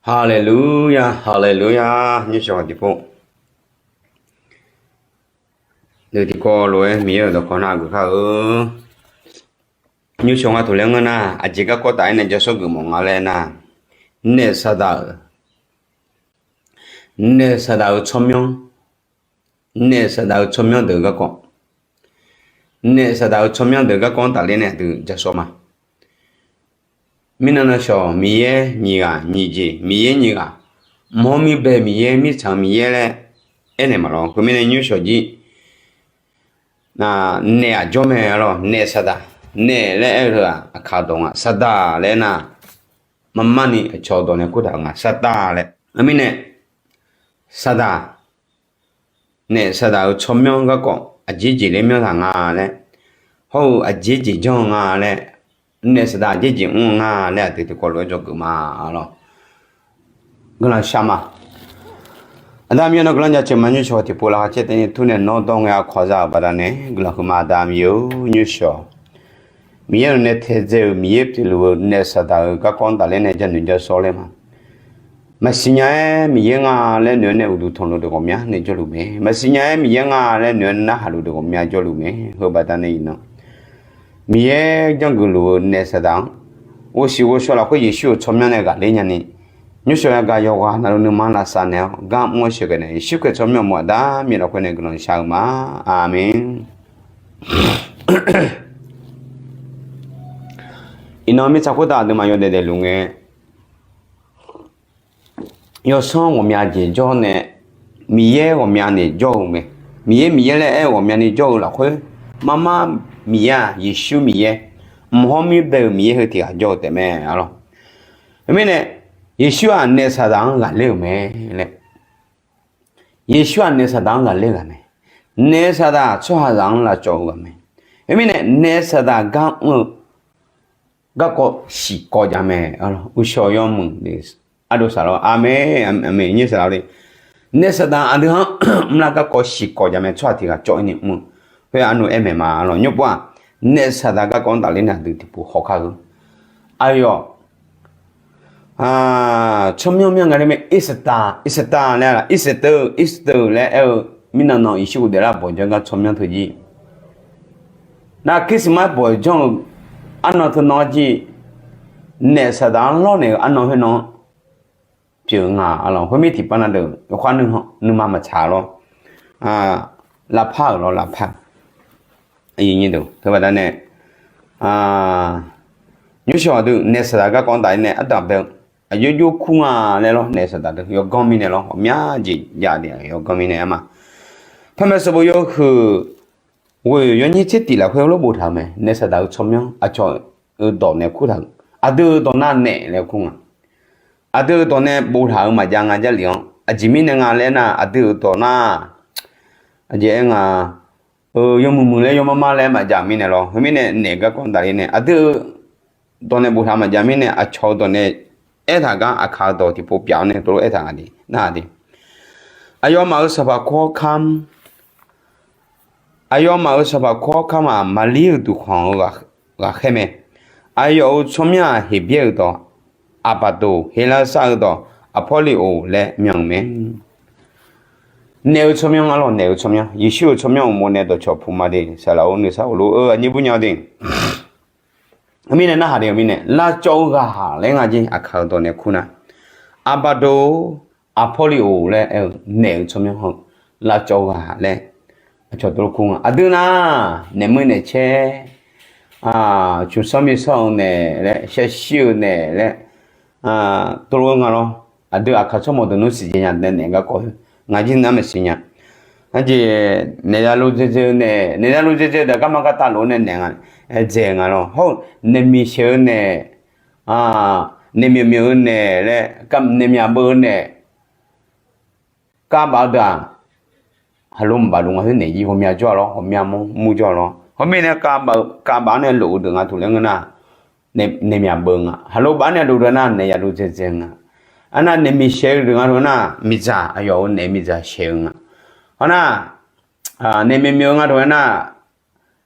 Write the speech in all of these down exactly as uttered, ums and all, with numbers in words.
Haleluya, haleluya. Nymrshawq tiqpov, dui tiqkawv lof-aer Miqyaer-euq dawqkawq nar geuf kar-eu. Nymrshawq nga toq laer ngeur nar, aqjeq garkawv taf-aer nae jashawr geufmawf nga laer nar, naef saqdaq-euq, naef saqdaq-euq tsawrmyanr, naef saqdaq-euq tsawrmyanr deuq garkawv, naef saqdaq-euq tsawrmyanr deuq garkawv-anr tafler nae aqdui jashawr ma. Mirnan nan shawq Miqyaer nyiq ghaq nyiq jeq, Miqyaer nyiq ghaq, mq-anr mir bae Miqyaer, mirtsaq-eu Miqyaer laer aernaeq maqlawr. Khoermirnae nymrshawq jir naef aqjawr mae arlawr, naef saqdaq, naef laer aer-eu heu-aq aqkaq dawq nga, saqdaq laer nar, marmarni aqcawq dawq nae kurdaq-eu nga, saqdaq laer. Khoermirnae saqdaq, naef saqdaq-euq tsawrmyanr garkawv aqjeq jeq laer myanr taq nga laer, hawr-eu aqjeq jeq janr-eu nga laer, naef saqdaq aqjeq jeq mr-eu nga laer aqdui tiqkawv lof-aer dzawgeuf ma arlawr. Guiqlanq shar ma. Aqda Miqyaer nawr guiqlanq jaceuq ma. Nymrshawq tiqpov laqkhaq caer taef ni tur nae nawr dawr ngae aqkawq za-euq baqdanae guiqlanq huiqma. Aqda Miqyaer-or, nymrshawq Miqyaer-euq nae taedzae-euq Miqyaer pyeufluf-eu naef saqdaq-euq garkawv-anr tafler nae janoeq jashawr laer ma. Maqsiq nya-aer Miqyaer nga laer noeq-aer nae uqduq tanqluf deuq ghawqmya nae jawrluf mae. Maqsiq nya-aer Miqyaer nga laer noeq-aer narhaq luf deuq ghawqmya jawrluf mae. Heu baqdanae iqnan Miqyaer janrgeuf luf-eu naef saqdaq-anr ghovsiq ghovshaw lafkhoer Yeqsur-euq tsawrmyanr nae ghaqler nyani, nymrshawq yagaq yawqghaq navluf nuima lavsav naeq-awr gar mr-awr sheuqghae nae Yeqsur Kali tsawrmyanr mawf-eu aqda Miqyaer lafkhoer nae guiqlanq shar-eu ma. Aqmeq. Iqnan mirtsaq khoertav aqduimaf yawdaef daefluf ngae, yawsanr ghawqmya jeq jawr nae Miqyaer ghawqmya naeq jawr-eu mae. Miqyaer Miqyaer laer aer-eu ghawqmyani jawr-eu lafkhoer, marmar Miqyaer-aq Yeqsur Miqyaer, mq-anr mir bae-euq Miqyaer heu tiq ghaq jawr-eu taef mae arlawr. Khoermirnae Yeqsur-aq naef saqdaq-anr ghaqler-euq mae laer. Yeqsur-aq naef saqdaq-anr ghaqler-eu ghaq mae. Naef saqdaq tsawrhaqzaq-anr lavcawv-eu ghaq mae. Khoermirnae naef saqdaq gar mr-eu garkawv siqkawv jav mae. Uqshawq yawmuiq ardov saqlawr, aqmeq, aqmeq, nymr saqlawr le. Naef saqdaq aqdui-anr mrlar garkawv siqkawv jav mae. Tsawrhaq tiq ghaq cawv-ir ni mr-eu khoer arnav aer maeq ma lawr. Nymr pov-aq, naef saqdaq garkawv-anr tafler nae aqdui tiqpov hawkar-eu. Aqyawf tsawrmyanr myanr nga le mae, Easter, Easter laer, Easter, Easter laer aer-eu mirnan nan Yeqsur ghofdaef lar bawq janr gar tsawrmyanr teu jir. Nar Christmas bawq janr-eu arnan teu nan jir, naef saqdaq-anr lawrnaeq-eu arnan khoer nan pyeuf-eu nga. Arlawr, khoermir tiqpav na deuq yawkhav nuima maqtsaq lawr. Lavpar-euq lawr, lavpar-eu. Teu baqdanae nymrshawq aqdui naef saqdaq garkawv-anr tafler nae ardanq bae-eu aqjox jox kur nga laer lawr. Naef saqdaq deuq yawganr mirnae lawr, ghawqmya jeq jav de yawganr mirnae arma. Parmaeq sanqbof yawhuiq ghoeq yawnyir tser tif lafkhoer lof boftaq-eu mae. Naef saqdaq-eu tsawrmyanr aqcawq-eu dawq nae kurtaq-euq, aqdui-eu dawq nar naef laer kur nga. Aqdui-eu dawq nae boftaq-euq maqjav nga. Jarlif-anr aqjeq mirnae nga laer nar, aqdui-euq dawq nar, aqjeq aer nga, yawmuiq muiq laer yawmar mar laer maqjav mirnae lawr. Khoermirnae naef garkawv-anr tafler nae aqdui-eu dawq nae boftaq maqjav mirnae aqcawq-eu dawq nae aertaq gar aqkaq-eu dawq tiqpov pyaf-awr nae tov lof aertaq nga de, nar de. Aqyawfmaf-euq sanqpaq kur-awr kamr, aqyawfmaf-euq sanqpaq kur-awr kamr-aq, Maqlir-euq duqkhanq-eu ghaqkhaer mae. Aqyawf-euq tsawrmyanr-aq, Heqbyaer-euq dawq Aqbaqdoq, Heqlavsar-eu dawq Aqpawrliqoq laer myan-euq mae. Naef-eu tsawrmyanr arlawr, naef-eu tsawrmyanr, Yeqsur-euq tsawrmyanr uqmov nae dawqcawq puq ma de. Saqlaq-or, nuisar ghofluf-eu aqnyir burnya-eu de. Mirnae narhaq de-eu mirnae lavcawv-eu ghaq laer nga jer, aqkaq-eu dawq nae kur nar, Aqbaqdoq, Aqpawrliqoq laer aer-eu naef-eu tsawrmyanr heu, lavcawv-eu ghaq laer aqcawq tov lof kur nga. Aqdui nar, naeq muir naeq caer, cmqsanr misanr-eu naeq laer, shar shir-eu naeq laer, tov lof-aer nga lawr. Aqdui aqkaq tsawrmawq deuq nmr siqdzae nya nae naef garkawv heu, ngaq jir nar maqsiq nya. Aqjeq naeq ya luf dzaedzae-eu naeq, naeq ya luf dzaedzae-eu deuq garma gartav lof-aer nae naeq nga, dzaeq nga lawr. Hawr-eu naeq miqshaeq-eu naeq, naeq myawq myawq-eu naeq laer, naeq myaq beuv-eu naeq, kavbaf-eu deuq-aq, haqlo maqbaf luf nga khoer naeq jir ghawqmya jawr-a lawr, ghawqmya mur jawr-a lawr. Heumirnae kavbaf-eu nae lof-eu deuq nga taq laer ngeur nar, naeq myaq beuv nga. Haqlo baf nae lof deuq nar naeq ya luf dzaedzae nga. Arnar naeq miqshaeq-eu deuq nga taq nar miqdzaq, aqyawf-euq naeq miqdzaq shaeq-eu nga. Hawr nar, naeq myawq myawq-eu nga taq nar,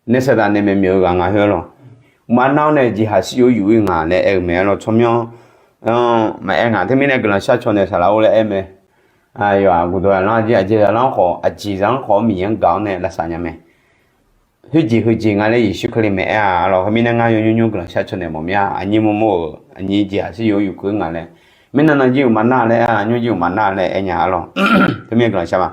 naef saqdaq naeq myawq myawq-eu ghaq nga khoer lawr. Maqnar-awr nae jeqhaq shir-eu yuf-ir nga laer aer-eu mae lawr. Tsawrmyanr maqaer nga. Teumirnae guiqlanq shar caw naeq saqlaq-or laer aer mae. Aqyawf-aq guqdawq aqlanr aqjeq aqjeq zaqlanr khawf aqjeq zaqlanr khawf-awr Miqyaer-anr gaq-awr nae lavsav nya mae. Khoerjeq heujeq nga laer Yeqsur Kali maeq-aer-a arlawq. Khoermirnae ngar yawnymr nymr guiqlanq shar caw naeq mawf mir-a. Aqnyir murmur-euq aqnyir jeq-aq shir yawr yuf keuv nga laer. Mirnan nanjir-euq maqnar laer-a, nymrjir-euq maqnar laer aer nya arlawq. Teumirnae guiqlanq shar ma.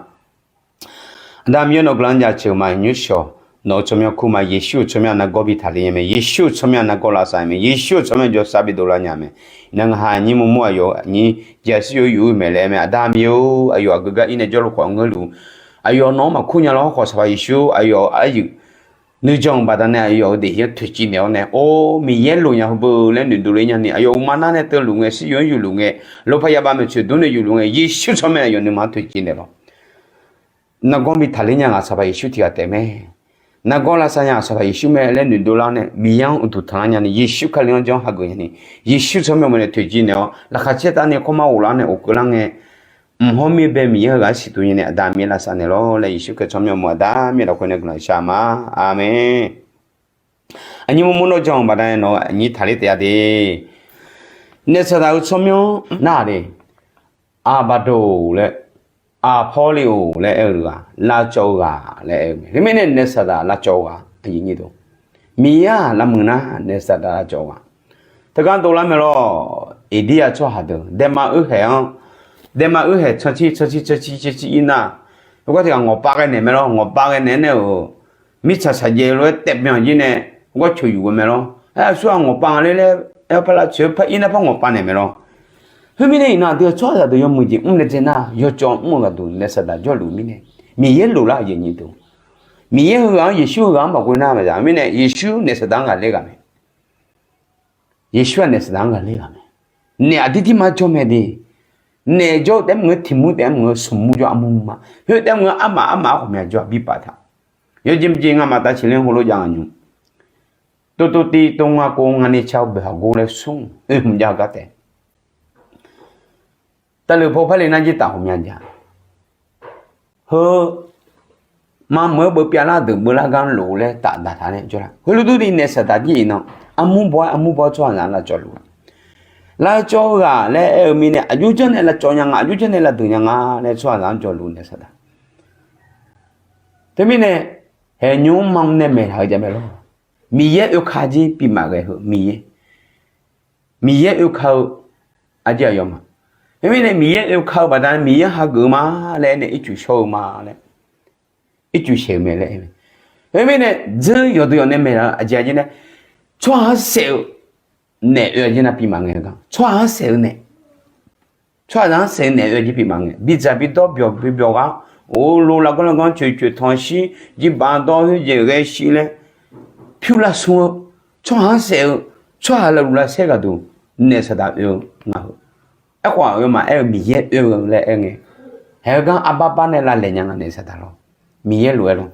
Aqda Miqyaer nawq-eu guiqlanq jaceuq ma. Nymrshawq nawq-eu tsawrmyanr kur ma. Yeqsur-euq tsawrmyanr nargawr bi taqler nya mae. Yeqsur-euq tsawrmyanr nargawr lavsav nya mae. Yeqsur-euq tsawrmyanr jawrshar bi dovlar nya mae. Iqnan ngaq ha aqnyir murmur aqyawf aqnyir jeq-aq shir yawr yuf-eu maeq laer aer mae. Aqda Miqyaer-or, aqyawf aqgeu gar ir nae jawrluf khawf ngeur luf-ur. Aqyawf nawq-anr maqkur nya lawr khawf Sanqpaq Yeqsur aqyawf arzuif nuijan-euq baqdanae aqyawf-euq daefzir-anr toeqciv naeq-awr nae, or, Miqyaer loq nya heu beu laer noeqdov ler nyani, aqyawf uqma nar nae teulof ngae, shir yawr-anr yufluf ngae, lofpaq yabaf maeqtsoeq dur nae yufluf ngae, Yeqsur tsawrmyanr aqyawf nuima-anr toeqciv naeqlawq. Nargawr bi taqler nya ngaq Sanqpaq Yeqsur tiqghaq taef mae. Nargawr lavsav nya ngaq Sanqpaq Yeqsur mae laer noeqdov lar-awr nae, Miqyaer-anr uqduq tanqlar nyani, Yeqsur Kali-anr janr hageuf nyani, Yeqsur tsawrmyanr mawf nae toeqciv naeq-awr, laqkhaq caer tavni kawrmar ghoflar nae of keuvlar ngae, mq hawr mir bae Miqyaer heughaq-anr siqduq nyani, Aqda Miqyaer lavsav naeq lawr laer Yeqsur Kali tsawrmyanr mawf Aqda Miqyaer lafkhoer nae guiqlanq shar ma. Aqmeq. Aqnyir murmur nawr jan-euq baqdanae nawq-eu aqnyir taqler taef-a de. Naef Saqdaq-eu tsawrmyanr nar-aq de, Aqbaqdoq laer, Aqpawrleoq laer aer-eu ghaq, lavcawv-eu ghaq laer aer-eu mae. Khoermirnae naef Saqdaq lavcawv-eu ghaq, Miqyaer-aq lavmuiq nar naef Saqdaq lavcawv-eu ghaq. Teugar dovlar mae lawr. Eqdiryaq tsawrhaq deuq daema oerhaeq-anr, daema oerhaeq tsanrcir tsanrcir tsanrcir tsanrcir ir nar, heugar tiq ghaq ngawqpav ghae naeq mae lawr. Ngawqpav ghae naeq-aer nae-euq mirtsaq shaqjaev lof-aer taef byan jir nae, heugar coq yuf ghae mae lawr. Aer aqsur-aq ngawqpav nga ler laer aer-awr par lavtsoeq-aer par ir nar par ngawqpav naeq mae lawr. Khoermirnae iqnan aqdui-euq tsawrhaqzaq deuq yawmuiq jeq mr nae dzae nar, yawcawv mr-eu ghaq duq naef Saqdaq jawrluf mirnae, Miqyaer loflar-euq jeq nyiq duq. Miqyaer heughaq-anr, Yeqsur heughaq-anr maqghoe nar maqza mirnae, Yeqsur naef Saqdaq-anr ghaqler ghaq mae. Yeqsur-aq naef Saqdaq-anr ghaqler ghaq mae. Naef aqdir tirma jawr mae de. Naef jawr-eu taef-aer maqngeur, tiq mur taef-aer maqngeur, smq mur jawr, armur mur ma. Khoer taef-aer maqngeur, armaf armaf-anr ghawqmya jawr-aq birpaf taq. Yawjeq maqjeq ngamaf tavceq ler heulof jav nga nymr. Tov tov tiv tov nga kov nga ni ca-eu boeqhaq gor laer smr oe hmq jav-eu gar taef. Tavleuq paw parle nar jir taf ghawqmya jav. Heu maqmuiq-eu beuvpyav lar deuq beuvlar gar lof-eu laer taf daqtaq nae jawrlar. Heulof durni naef Saqdaq jir iqnan armur baw-aer armur baw-aer tsawrhaqzaq-anr lavcawv luf-a. Lavcawv-eu ghaq laer aer-eu mirnae aqjox janr nae lavcawv nya nga, aqjox janr nae lavdeuq nya nga laer tsawrhaqzaq-anr jawrluf naef Saqdaq. Teumirnae haeqnymr-anr ma nae maeqtaq-eu jav mae lawr. Miqyaer oeka jir bimaf ghae heu Miqyaer, Miqyaer oeka-eu aqjeq aqyawfmaf. Khoermirnae Miqyaer oeka-eu baqdanae Miqyaer hageuf-eu ma laer aer nae ircuf shawr-eu ma laer, ircuf shaeq-eu mae laer aer mae. Khoermirnae dzeur yawqdeuq yawq nae maeqtaq-eu aqjeq aqjeq nae tsawrhaq-anr saef-eu naef oe-a jir nar bimaf ngae-eu gar, tsawrhaq-anr saef-eu naef, tsawrhaqzaq-anr saef-eu naef oe-a jir bimaf ngae, bidzaq bidawr byawq bi byawq ghaq, or lo larganr larganr coeq coeq tanq shir, jirbaq dawr khoerjeq ghae shir laer pyur lavsmr-eu, tsawrhaq-anr saef-eu, tsawrhaq lavluf lavsaer ghaq duq naef Saqdaq oe-eu nga heu. Aerkhawf aqyawfmaf aer-eu Miqyaer oe-eu laer aer ngae, haeq-eu gar arbar bar nae lavlaeq nya nga naef Saqdaq lawr. Miqyaer lof-aer lawr.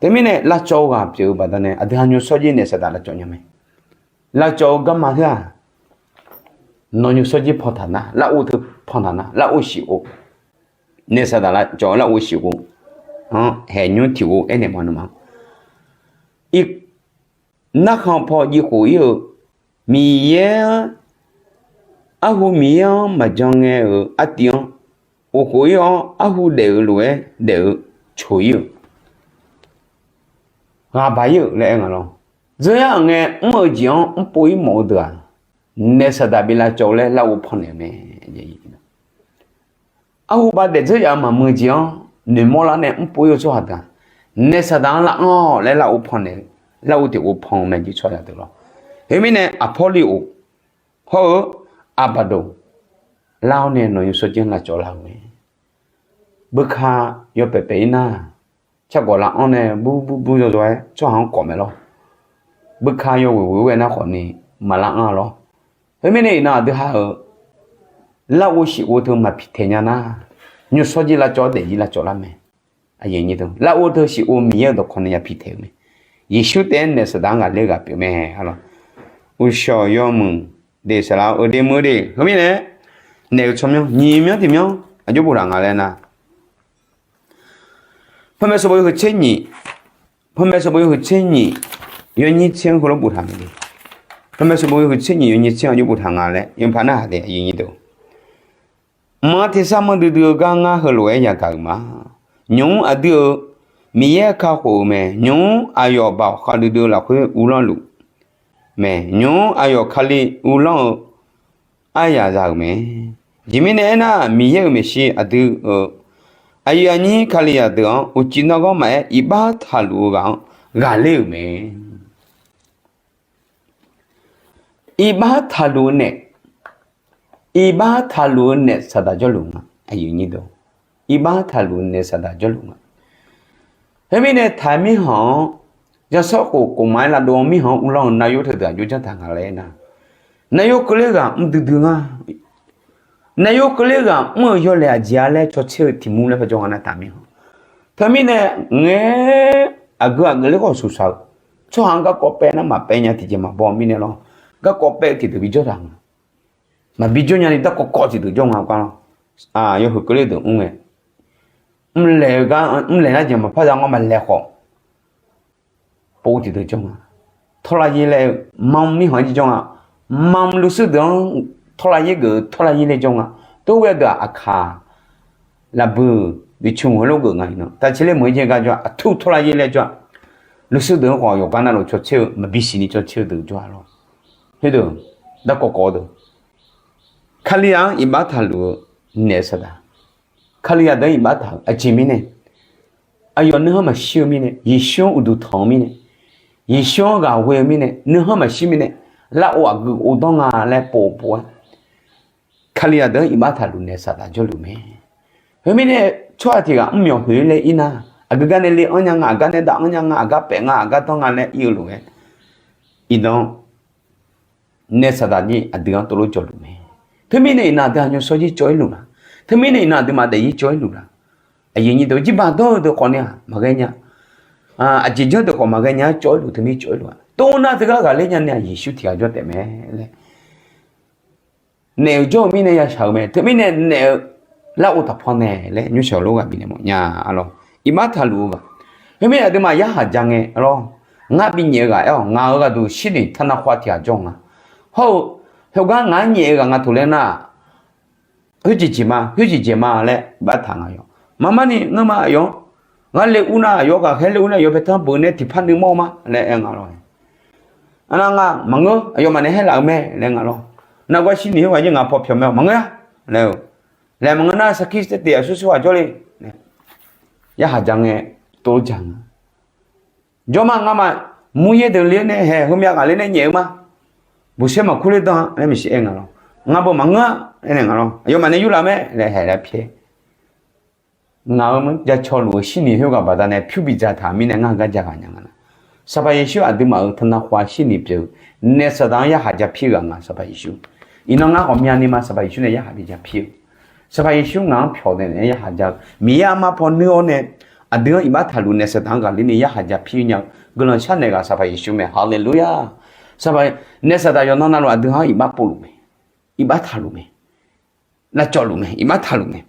Teumirnae lavcawv-eu ghaq pyeuf-eu baqdanae aqdui ha nymrshawr jir naef Saqdaq lavcawv nya mae. Lavcawv-eu garma khoer-aq, nawq nymrshawr jir pantaq nar, lar-or teu pantaq nar, lar-or shiq-or, naef Saqdaq lavcawv-eu lar-or shiq-or-anr haeqnymr tiq ghov aernaeq ma nawmaf-anr. Narkhan paw jiv khof ir-eu Miqyaer-anr, arhu Miqyaer-anr maqjan ngae-euq artiv-anr, of khof ir-awr arhu daef-euq lof-aer daef-eu coq ir-euq, ghaq baq ir-euq laer aer nga lawr. Dzeur yar-euq ngae mr-eu jeq-anr mrpov ir mawf-eu deuq-aq, naef Saqdaq bi lavcawv-eu laer lar-or pannaeq-eu mae. Arhu baq daef dzeur yaf-eu maqmuiq-eu jeq-anr noeqmawr lar nae mrpov ir-eu tsawrhaq deuq-aq, naef Saqdaq-anr lav-anr-awq laer lar-or pannaeq-eu, lar-or tiq ghov pan-eu mae jir tsawrhaq deuq lawr. Khoermirnae Aqpawrliv-oq hawr-eu Aqbaqdoq lar-awr nae nawq nymrshawr jir-anr lavcawv lar-eu mae. Beuka yawpaef paef ir nar, cargawq lav-anr nae bur bur bur yawzawr-aer tsawrhaq-anr kawf mae lawr. Beuka yawghoeq ghoeq-aer ghae nar khawfni maqlar anr-a lawr. Khoermirnae iqnan aqdui ha-euq lar-or shiq-or teu maqpiq taeq nya nar, nymrshawr jir lavcawv-awr daefzir lavcawv lar mae. Lar-or teu shiq-or Miqyaer-euq dawqkawq nae ya piq taeq-eu mae. Yeqsur taef-aer naef Saqdaq-anr ghaqler ghaq pyeuf mae. Uqshawq yawmuiq de saqlaq-eu de meuq de heumirnae naef-euq tsawrmyanr nyiq myanr tiq myanr aqjox boftaq nga laer nar, panmaeq sanqbof yawhuiq tser nyiq, panmaeq sanqbof yawhuiq tser nyiq, yawnyir tser-anr heulof boftaq mae de. Heumae sanqbof yawhuiq tser nyiq yawnyir tser-anr jawr boftaq nga laer, yawqpaq narhaq de aqyuif aqnyir deuq, mq-anr tersar manr duidui-eu gar ngar heulof-aer yagaq-euq ma. Nymq-mr aqdui-euq Miqyaer kakhof-euq mae. Nymq-mr aqyawf baoq khavdui dui-eu lafkhoer uvlanr luf mae. Nymq-mr aqyawf Kali uvlanr-eu aryaq za-euq mae. Aqjeq mirnae aernar, Miqyaer-euq maeqshi aqdui-euq aqyuif aqnyir Kalizaq deuq-anr uqcif nargawr maqaer, iqbax taqluf-eu ghaq-anr ghaqler-euq mae. Iqbax taqluf-eu naef, iqbax taqluf-eu naef saqdaq jawrluf nga. Iqbax taqluf-eu naef saqdaq jawrluf nga. Khoermirnae, taq-eu mirkhanq-anr, yasawr khof khofmaf-aer lavdov-anr mirkhanq-anr uvlanr-eu nav yor teudeuq aqjox janr taq nga laer aernar, nav yor keuvler ghaq mr duidui nga. Nav yor keuvler ghaq mr-euq yawlaeq aqjeq-a laer cawtser-eu tiq mur laer pajawr nga nar taq mirkhanq. Teumirnae, ngaer aqgeu aqgeuf ler khawf suqsaq-eu tsawrhaq-anr garkawv paev nar maqpaev nya tiqjeq maqbaw mirnae lawr, garkawv paev-eu tiqdeuq bijawr taq nga. Maqbi jawr nyani darkawv kawv tiqdeuq jawr nga gar lawr. Yawhuiq keuvler deuq mr ngae, mrlaeq-eu gar mrlaeq nar jeq maqpar za ngawr maqlaeq khawf, pov tiqdeuq jawr nga. Tawrlaqyaer laer-eu, mam mirkhanq-anr jir jawr nga. Mam lufsuir deuq-anr tawrlaqyaer geuf-eu tawrlaqyaer laer jawr nga. Tov-aer ghae deuq-aq aqkaq lafbuiq biqcmq heulof geuf nga iqnan taqcaer ler meuq-ir jaer gar jawr-a. Aqtur tawrlaqyaer laer jawr-a. Lufsuir deuq-anr khawf yawqgar navluf cawtser-eu maqbi siqni cawtser-eu deuq jawr-a lawr. Khoerdeuq, darkawv kawv deuq, Kalizaq-anr iqbax taqluf-eu naef saqdaq, Kalizaq deuq-anr iqbax taq-eu aqjeq mirnae, aqyawf nuikhanr maqshir-eu mirnae, Yeqsur-anr uqduq tanq-eu mirnae, Yeqsur-anr ghaq ghoe-eu mirnae, nuikhanr maqshir mirnae, larghov aqgeu ghov danr nga laer pov pov-aer, Kalizaq deuq-anr iqbax taqluf naef saqdaq jawrluf mae. Khoermirnae, tsawrhaq tiq ghaq mr myawq khoeq-ir laer ir nar, aqgeu gar nae le anr nya nga, aqgar nae dav anr nya nga, aqgar paef nga, aqgar danr nga laer ir-eu lof-aer, iqnan naef saqdaq jir aqdui-anr tov lof jawrluf mae. Teumirnae iqnan aqdui aqnyawr shawr jir cawv-ir luf la? Teumirnae iqnan aqduimaf daef-ir cawv-ir luf la? Aqyuif aqnyir deuq, jirbaq dawr-eu deuq khawf ni-aq maqghae nya. Aqjeq janr deuq khawf maqghae nya-aer cawv-ir luf, teumir cawv-ir luf-a. Tov nar teugar ghaqler nya ni-aq Yeqsur tiq ghaq jawr taef mae laer. Naef-euq jawr-eu mirnae yashaq-eu mae. Teumirnae naef-eu larghov taqpan naeq laer nymrshaq lof ghaq bifnaeq mawf nya-a lawr. Iqbax taqluf-eu ghaq. Khoermirnae aqduimaf yarhaq ja ngae lawr, ngar binyaef-eu ghaq aer-awq, ngaq-euq ghaqduq shirniq tanavkhawv tiq ghaq jawr nga. Hawr-eu, heugar ngaq-anr nyaef-eu ghaq nga tof laer nar, khoerjeq jeq ma, khoerjeq jeq ma laer iqbax taq nga yawq. Maqmar ni ngeur ma aqyawf-anr, ngar le ur nar aqyawf ghaqkhaer le ur nar aqyawf paertanr beuq nae tiqpar nuimawr-eu ma laer aer nga lawr. Arnar nga maqngeur, aqyawfmaf nae haerlaf-eu mae laer nga lawr. Nargawr shirniq khoerghaq jir ngaq paw pyawq mae-awq maqngeur-a laer-eu. Laer maqngeur nar sarkir sarteq aqsur sur ghaq jawr le. Yarhaq ja ngae tov ja nga. Jawr ma, ngamaf muryaer deuq le-aer nae haeq heumyav ghaq le nae nyaef-eu ma. Buqsaer maqkur ler dan-a laer maeqshi aer nga lawr. Ngar beu maqngeur-a aer nae nga lawr. Aqyawfmaf nae yurlaf mae laer haeq laer pyaer. Ngaq-euq jacawluf-eu shirniq khoerghaq baqdanae pyur bidzaq taq-euq mirnae ngar heugar ja ghaq nya nga na. Sanqpaq Yeqsur aqduimaf-euq tanavkhawv shirniq pyeuf-eu naef saqdaq-anr yarhaq ja pir-eu ghaq nga Sanqpaq Yeqsur. Iqnan ngar khawf myavni ma Sanqpaq Yeqsur nae yarhaq bidzaq pir-eu. Sanqpaq Yeqsur ngaq-anr pyawq naeq naeq-aer yarhaq ja-eu Miqyaer armar paw nuir-awr nae aqdui-anr iqbax taqluf naef saqdaq-anr ghaqler ni yarhaq ja pir-eu nya-eu guiqlanq sharnaeq ghaq Sanqpaq Yeqsur mae. Haleluya! Sanqpaq, naef saqdaq yawqnan navluf aqdui-anr iqbax povluf mae. Iqbax taqluf mae. Lavcawvluf mae. Iqbax taqluf mae.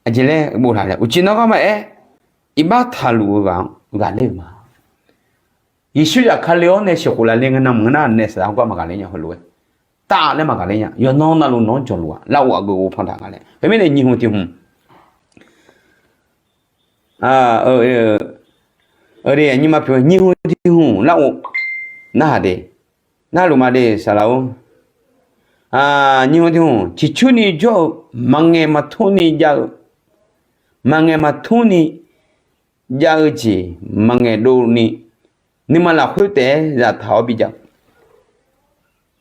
Aqjeq laer boftaq laer uqcif nargawr maqaer, iqbax taqluf-eu ghaq-anr ghaqler-euq ma. Yeqsur zafkale-awr nae sheuqkhof lafle ngae nan maqngeur nar naef saqdaq-anr gar maqghaqler nya heulof-aer. Taf laer maqghaqler nya. Yawqnan navluf nawq-anr jawqluf-aq larghov aqgeu ghov pan taq nga laer. Khoermirnae nyiq hmq tiq hmq, nyiq hmq tiq hmq larghov narhaq de. Narluf ma de saqlaq-or. Nyiq hmq tiq hmq ciqcurni jawr-eu maqngaeq maqtmr ni jav-eu, maqngaeq maqtmr ni jav-eu jeq maqngaeq dovni, nuima lafkhoer taef-aer zaftaq-awr bijav-eu,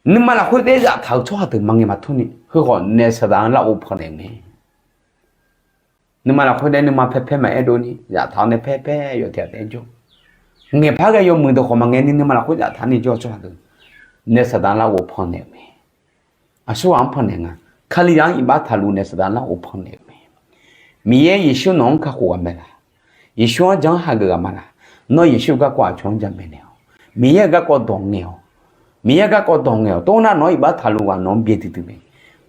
nuima lafkhoer taef-aer zaftaq-eu tsawrhaq deuq maqngaeq maqtmr ni heukhawf naef saqdaq-anr larghov pannaeq-euq mae. Nuima lafkhoer taef-aer nuima paerpaer maqaer dovni zaftaq-awr nae paerpaer yawf tiq ghaq taef-aer jawr. Ngaeqpar ghae yawmuiq deuq khawf maqngaeq ni nuima lafkhoer zaftaq ni jawr-eu tsawrhaq deuq naef saqdaq-anr larghov pannaeq-euq mae. Aqsurghaq-anr pannaeq nga. Kalizaq-anr iqbax taqluf naef saqdaq larghov pannaeq-euq mae. Miqyaer Yeqsur nawq-anr kakhof ghaq mae laq? Yeqsur-anr jan-anr hageuf ghaq ma laq? Nawr Yeqsur garkawv aqcawq-anr jamaeq naeq-awq. Miqyaer-euq garkawv dawq ngaeq-awq. Miqyaer garkawv dawq ngaeq-awq. Tor nar nawq-anr iqbax taqluf ghaq nawq-anr byae duidui mae.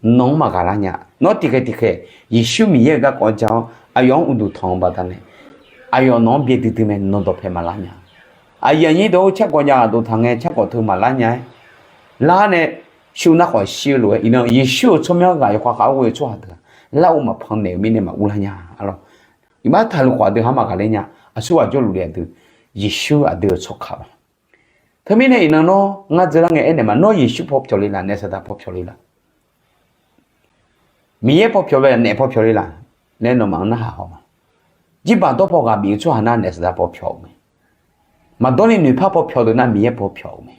Nawq-anr maqghaq lar nya. Nawr tiqkhaeq tiqkhaeq Yeqsur Miqyaer-euq garkawv ja-awr aqyawf-anr uqduq tanq-eu baqdanae, aqyawf nawq-anr byae duidui mae. Nawq dawqpae maqlar nya. Aqyuif aqnyir deuq-or, carkawv jav ghaq dov taq ngae carkawv teu maqlar nya-aer, lar nae shuv nar khawf shir-eu lof-aer iqnan Yeqsur-euq tsawrmyanr ghaq yawkhav khav-awr ghoe-eu tsawrhaq deuq-aq, lar-eu maqpan naeq-eu mirnae maqur lar nya. Arlawr, iqbax taqluf khawf aqdui-anr maqghaqler nya. Aqsurghaq jawrluf le aqdui, Yeqsur aqdui-euq tsawrkhav-a. Teumirnae iqnan nawr ngar dzeurlar ngae aernaeq ma, nawr Yeqsur paw pyawq le laf, naef saqdaq paw pyawq le laf? Miqyaer paw pyawq le laf, naef paw pyawq le laf laer nawmaf-anr narhaq haw ma. Jirbaq dawr paw ghaq bif-eu tsawrhaq nar naef saqdaq paw pyawq-euq mae. Maqdawr ni noeqpar paw pyawq deuq nar Miqyaer paw pyawq-euq mae.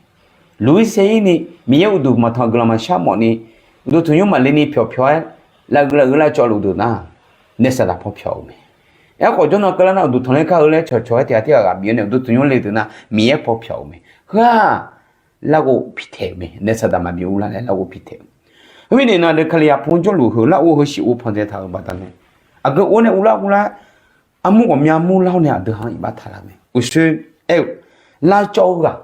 Luq-ir saer-ir ni Miqyaer uqduq maqtanq guiqlanq maqshar mawf ni, uqduq tanqnymr maqle ni pyawq pyawq-aer lav gui lav gui lav cawv luf deuq nar, naef saqdaq paw pyawq-euq mae. Aerkhawf jawrnan keuvlar nar uqduq tanq ler kar-eu laer cawq cawq-aer tiq ghaq tirghaq ghaq bif-awr nae uqduq tanqnymr le deuq nar Miqyaer paw pyawq-euq mae. Heu-aq larghov pitaeq-euq mae. Naef saqdaq maqbi urlar laer larghov pitaeq-eu. Khoermirnae iqnan aqdui Kalizaq paq-anr jawrluf heu larghov heusiq ghov panq dzae taq-euq baqdanae, aqgeu or nae urlar urlar, armur ghawqmya murlar-awr nae aqdui-anr iqbax taqlar mae. Uqshoe aer-eu, lavcawv-eu ghaq,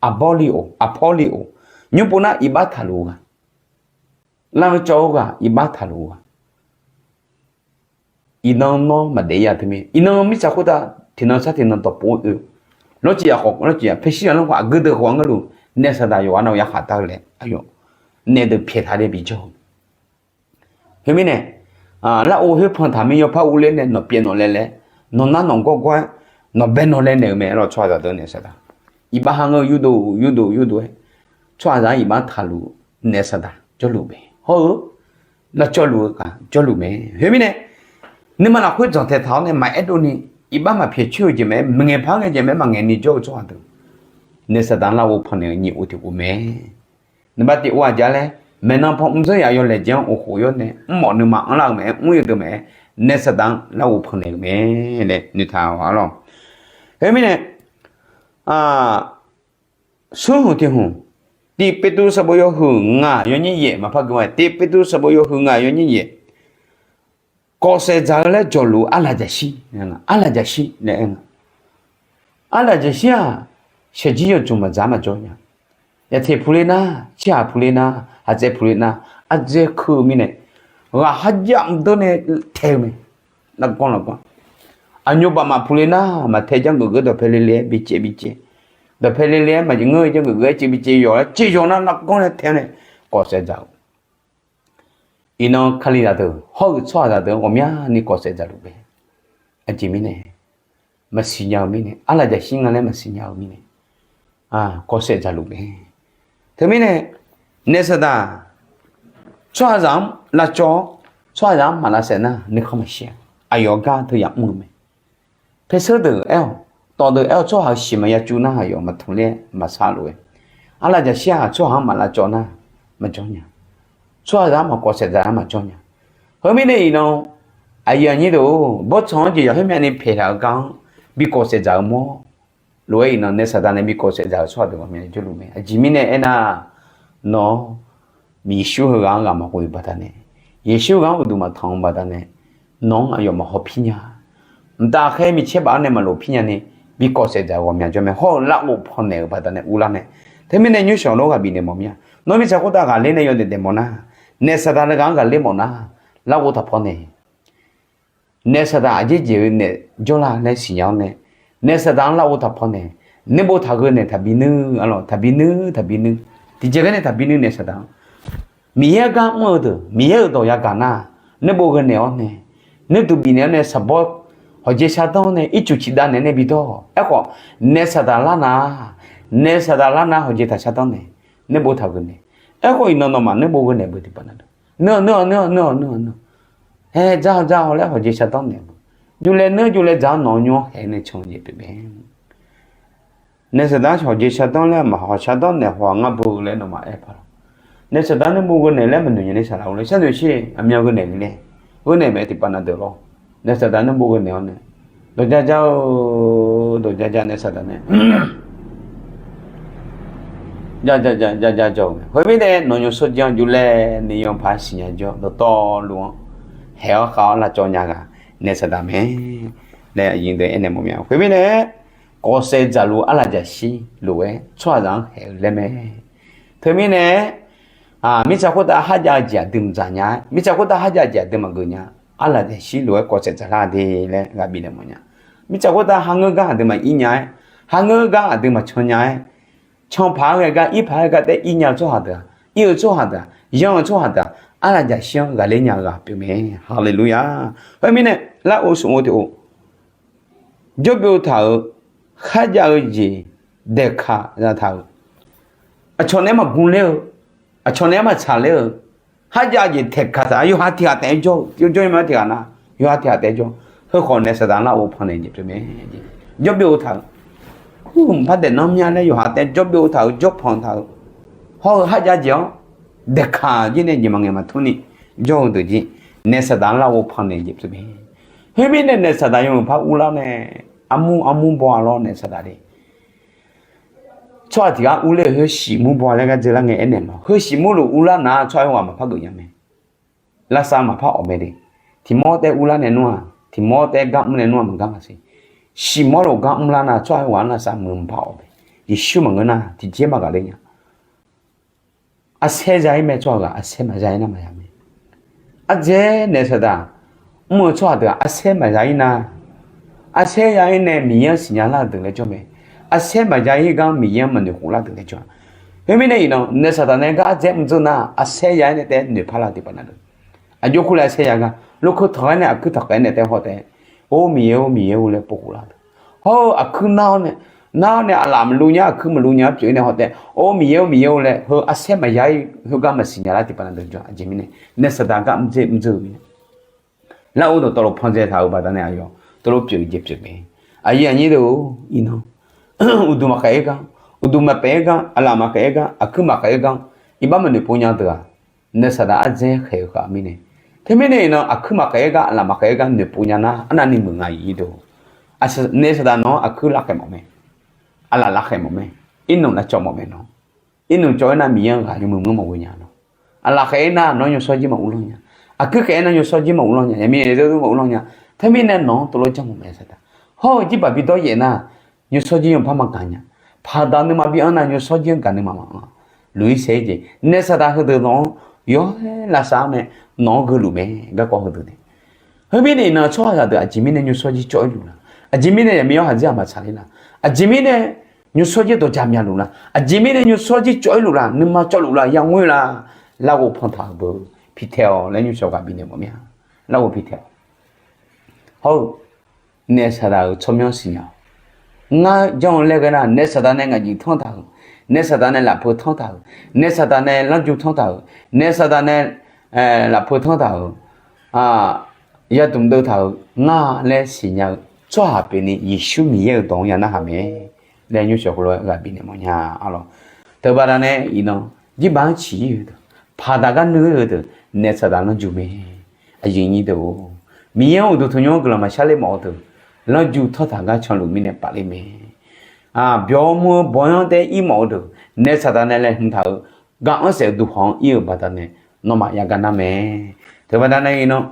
aqbawr li-or, aqpawr li-or, nymr pov nar iqbax taqluf-eu ghaq, lavcawv-eu ghaq, iqbax taqluf-eu ghaq, iqnan nawr maqdaef-ir-a teumirnae, iqnan mirtsaq khoertav tiqnan sar tiqnan dawqpov-aer oe-eu, lawrciv yaf khawf lawrciv yaf paershir yaf lanr khawf aqgeu deuq khawf-anr gharduq naef saqdaq yawqghaq nav yaqkhaq dar-eu laer aqyawf naef deuq pyaeq taq le bijawr-eu. Khoermirnae, larghov khoer panq taq mir yawpar urler nae nawq pyaev nawq laev laer, nawq nar nawq gawr gawr-aer, nawq bae nawq laev naeq-eu mae. Arlawr tsawrhaqzaq deuq naef saqdaq, iqbax ha ngeur-eu yurdov yurdov yurdov-aer, tsawrhaqzaq-anr iqbax taqluf naef saqdaq jawrluf mae. Hawr-eu lavcawvluf-eu ghaq jawrluf mae. Khoermirnae, nuima lafkhoer dzanqtaeq taq-awr nae maqaer dov ni, iqbax maqpyaeq coer-eu jeq maqaer, maqngaeq par ngae jeq maqaer maqngaeq ni jawr-eu tsawrhaq deuq, naef saqdaq-anr larghov panq naeq-eu nyiq ov tiq ov mae. Nuima tiq ov-aq jar laer, maeqnan paw mr dzeur yaf yawlaeq jeq-anr of khof yawr nae mr mawf nuima anrlar-eu maqaer, mr yawdeuq maqaer, naef saqdaq-anr larghov panq naeq-euq mae laer noeqtaq-awq arlawr. Khoermirnae, smrhmq tiq hmq, tiq Beqtuvluv sanqbof yawhuiq ngaq yawnyir yaef maqpar gui ma, tiq Beqtuvluv sanqbof yawhuiq ngaq yawnyir yaef, kawfsaef dzaq-eu laer jawqluf-eu arlaqjaqshir, arlaqjaqshir laer aer nga. Arlaqjaqshir-aq, shaqjir yawdzmq maqdzaq-ar maqjawr nya. Yaqteq puq le nar, cirhaq puq le nar, haqtsaev puq le nar, ardzae keuv-eu mirnae, ghaq kharjav mqdeur nae tae-eu mae. Nargawr nargawr, aqnyoq bafmaf puq le nar maqtae janrgeuf geur dawqpae le le-aer bi caev bi caev, dawqpae le le-aer maqngeur-eu janrgeuf geur-aer caev bi caev yawq-aer caev yawq nar nargawr nae tae-awr nae kawfsaef dzaq-eu. Iqnan Kalizaq deuq hawr-eu tsawrhaqzaq deuq-anr ghawqmyani kawfsaef dzaqluf mae. Aqjeq mirnae, maqsiq nya-eu mirnae, arlaqjaqshir nga laer maqsiq nya-eu mirnae, kawfsaef dzaqluf mae. Teumirnae, naef saqdaq tsawrhaqzaq-anr lavcawv-awr, tsawrhaqzaq-anr maq lavsaef nar nuikhanr maqshir-a. Aqyawf gar teu yamr-eu mae. Paerseur deuq aer-awq, tawv deuq aer-awq, tsawrhaq-euq siq maqya cuv nar aqyawf maqtmq laer maqsar lof-aer, arlaqjaqshir-aq tsawrhaq-anr maq lavcawv nar maqjawr nya. Tsawrhaqzaq-anr maqkawfsaef dzaq nar maqjawr nya. Heumirnae iqnan, aqyuif aqnyir deuq-or, bawrtsanq-anr jeq yawq khoermyav ni paeqtaq-eu gar-anr bi kawfsaef dzaq-eu mawr. Lof-aer iqnan naef saqdaq nae bi kawfsaef dzaq-euq tsawrhaq deuq ghawqmyani jawrluf mae. Aqjeq mirnae aernar, nawr Yeqsur heughaq-anr ghaq maqghoe-eu baqdanae, Yeqsur ghaq-anr uqduq maqtanq-eu baqdanae, nawq-anr aqyawf maqhaw pir nya. Mqtav khaer micaer baf-anr nae maqlof pir nyani, bi kawfsaef dzaq-eu ghawqmya jawr mae. Hawr-eu larghov panq naeq-euq baqdanae uvlar mae. Teumirnae nymrshawq lawr ghaq bifnaeq mawf mir-a. Nawr mirtsaq khoertav ghaqler nae yawdaef daef mawf nar, naef saqdaq nae ghaq-anr ghaqler mawf nar, larghov taqpaw naeq. Naef saqdaq aqjeq jeq-eu naef jawrlar laer siqnya-awr nae, naef saqdaq-anr larghov taqpaw naeq. Nuirbof taqgheu naeq taqbi nuir, arlawq, taqbi nuir taqbi nuir. Tiqjeq ghae nae taqbi nuir naef saqdaq-anr. Miqyaer gar mr-eu deuq, Miqyaer-euq dawq yagaq nar, nuirbof gheu naeq-awr nae, nuirduq bifnaeq-awr nae, saqbawr hawqjeq shardanr-awr nae, ircuf ciqdav naeq nae bidawr. Aerkhawf, naef saqdaq lar nar, naef saqdaq lar nar hawqjeq taq shardanr naeq, nuirbof taqgheu naeq. Aerkhawf iqnan nawmaf nuirbof gheu naeq beu tiqpav na deuq, nuir-awq nuir-awq nuir-awq nuir-awq nuir-awq. Haer dzar-awq dzar-awq laer hawqjeq shardanr naeq-eu beu. Juvlae nuir juvlae dzaq-awr nawq-eu nymr-anr haeq nae can jeq pyeuf mae. Naef saqdaq-anr hawqjeq shardanr laer maqhaw shardanr naeq haw-aq ngar beu laer nawmaf aer paq lawq. Naef saqdaq nuirbof gheu naeq laer maqnoeq nya ni saqlaq-eu laer sharnoeq sher aqmyan gheu naeq-eu laer, gheu naeq mae tiqpav na deuq lawr. Naef saqdaq nuirbof gheu naeq-awr nae, dawq jar jar-eu, dawq jar jar naef saqdaq nae, jar jar jar jar jawr-eu mae. Khoermirnae nawq nymr sawrjir-anr juvlae ni yawpaq siqnya jawr dawqtawvluf-anr haeq-awr khav-awr lavcawv nya ghaq naef saqdaq mae laer aqyuif deuq aernaeq mawf mya. Khoermirnae, kawfsaef dzaqluf arlaqjaqshir lof-aer tsawrhaqzaq-anr haeq-eu laer mae. Teumirnae, mirtsaq khoertav kharjav-eu jeq aqdui maqdzaq nya-aer, mirtsaq khoertav kharjav-eu jeq aqdui maqgeuf nya, arlaqjaqshir lof-aer kawfsaef dzaqlar de laer ghaq bifnaeq mawf nya. Mirtsaq khoertav kharngeur gar aqdui maqir nya-aer, kharngeur gar aqdui maqcan nya-aer, Canpaq-aer ghae gar, irpaq-aer ghae gar taef ir nya-eu tsawrhaq deuq-aq, ir-eu tsawrhaq deuq-aq, yanr-eu tsawrhaq deuq-aq, arlaqjaq shir-anr ghaqler nya-eu ghaq pyeuf mae. Haleluya! Khoermirnae, larghov smq-eu tiq ghov, jawrbyov taq-euq, kharjav-eu jeq daeqkaq zataq-euq, aqcawq naeq-aer maqgmr ler-eu, aqcawq naeq-aer maqtsaq ler-eu, kharjav jeq taeqkaq taq-a, yawqha tiq ghaq taef-aer jawr-eu, jawr-eu ma tiq ghaq nar, yawqha tiq ghaq taef-aer jawr. Heukhawf naeq saqdaq larghov pannaeq jeq pyeuf mae. Jawrbyov taq-euq, mr, maqpar daef nanr mya laer yawqha taef-aer jawrbyov taq-euq, jawrpanq taq-euq, hawr-eu kharjav jeq-anr daeqkaq jir nae jeq maqngaeq maqtmr ni jawr-eu deuq jir, naeq saqdaq larghov pannaeq jeq pyeuf mae. Khoermirnae naeq saqdaq yawmuiq par urlar nae, armur armur baw-a lawr naeq saqdaq de. Tsawrhaq tiq ghaq urler-euq heu shiq mur baw laer gar dzeur lar ngae aernaeq ma. Heu shiq murluf urlar nar tsawrhaq khoerghaq maqpar geuf nya mae. Lavsav maqpar awf mae de. Tiq mawr taef urlar nae nmr-aq, tiq mawr taef gar mr nae nmr-aq maqgar maqsiq. Shiq mawrluf gar mrlar nar tsawrhaq khoerghaq-anr lavsav muiq maqpar awf mae. Yeqsur maqngeur nar tiqjeq maqghaqler nya. Arsaer za-ir mae tsawrhaq ghaq, arsaer maqza-ir nar maqya mae. Ardzae naeq saqdaq mr-eu tsawrhaq deuq-aq arsaer maqza-ir nar, arsaer ya-ir nae Miqyaer-anr siqnya lar-eu deuq laer jawr mae. Arsaer maqza-ir gar Miqyaer-anr maqnoeq khof lar deuq laer jawr-a. Khoermirnae iqnan naeq saqdaq nae gar ardzae mr dzeur nar arsaer ya-ir nae taef noeqpar lar tiqpavnav deuq, aqjox kur laer arsaer ya gar lokeu taq-aer nae aqkuir taq khaef-aer nae taef haw taef, Or Miqyaer-or, Miqyaer-or laer povkhof lar deuq. Hawr-eu aqkuir nar-awr nae, nar-awr nae aqlaf maqluv nya, aqkuir maqluv nya-anr pyeuf-ir nae haw taef, Or Miqyaer-or, Miqyaer-or laer heu arsaer maqya-ir khoergar maqsiqnya lar tiqpavnav deuq jawr-a. Aqjeq mirnae naeq saqdaq gar mr dzer mr dzeur-eu mirnae, larghov dawqtawvluf panzae taq-euq baqdanae aqyawf teulof pyeuf-eu jeq pyeuf mae. Aqyuif aqnyir deuq-or, iqnan uqduq maqkhaef-aer gar, uqduq maqpaef-aer gar, aqlaf maqkhaef-aer gar, aqkuir maqkhaef-aer gar, iqbax maqnoeq pov nya-eu deuq-aq, naeq saqdaq ardzae khaeq-eu khaq mirnae. Teumirnae iqnan aqkuir maqkhaef-aer gar, aqlaf maqkhaef-aer gar noeqpov nya nar arnavni muiq nga-iq deuq-or. Naeq saqdaq nawq-anr aqkuir lavkhaeq mawf mae. Aqlaf lavkhaeq mawf mae. Irnmq lavcawv mawf mae nawq. Irnmq cawv-aer nar Miqyaer-anr ghaq yawmuiq mr maqghoe nya nawq. Aqlaf khaef-aer nar nawq-anr yawshawr jir maquvlanr nya. Aqkuir khaef-aer nar yawshawr jir maquvlanr nya. Yaqmir yaeq zeur maquvlanr nya. Teumirnae nawq-anr teulof janrmawf mae saqdaq. Hawr-eu jirbaq bidawr yaef nar, yawshawr jir yawpar maqgaq nya. Paqdaq nuima bi-anr nar yawshawr jir-anr gaq nuima maqanr. Luq-ir saer-ir jeq naeq saqdaq heudeuq nawq-anr yawr-aer lavsav-awr nae nawq-anr geuluf mae garkawv heudeuq nae. Khoermirnae iqnan tsawrhaqzaq deuq aqjeq mirnae yawshawr jir cawv-ir luf la? Aqjeq mirnae yaqmir yawr haqdzir-aq maqtsaq ler la? Aqjeq mirnae yawshawr jir dawqjaq myaq luf la? Aqjeq mirnae yawshawr jir cawv-ir luf la? Nuima cawv luf la? Yamr-ir la? Larghov pantaq-euq beu pitaeq-awq laer nymrshawq ghaq bifnaeq mawf mir-a. Larghov pitaeq-awq. Hawr-eu naeq saqdaq-euq tsawrmyanr siqnya-awq. Ngar janr-eu laer ghae nar naeq saqdaq nae ngaq jif tanr taq-euq, naeq saqdaq nae lafpeu tanr taq-euq, naeq saqdaq nae lanrju tanr taq-euq, naeq saqdaq nae lafpeu tanr taq-euq, yadmq deuv taq-euq ngar laer siqnya-eu tsawrhaq pyeuf ni Yeqsur Miqyaer-euq dawq-anr ya narhaq mae laer nymrshawq heulof-aer ghaq bifnaeq mawf nya-a lawq. Teubaqda nae iqnan jirbaq-anr ciq-ir-eu deuq, paqdaq gar nuir-eu deuq, naeq saqdaq lanrju mae. Aqyuif nyir deuq-or, Miqyaer-anr uqduq tanqnymr-anr guiqlanq maqshar ler mawf-eu deuq, lanrju tawrtaq gar canluf mirnae paf ler mae. Byawq mr-eu bawq-anr taef ir mawf-eu deuq, naeq saqdaq nae laeqhmq taq-euq gar anr saef-eu duqhawq-anr ir-euq baqdanae nawmaf yagaq nar mae. Teubaqda nae iqnan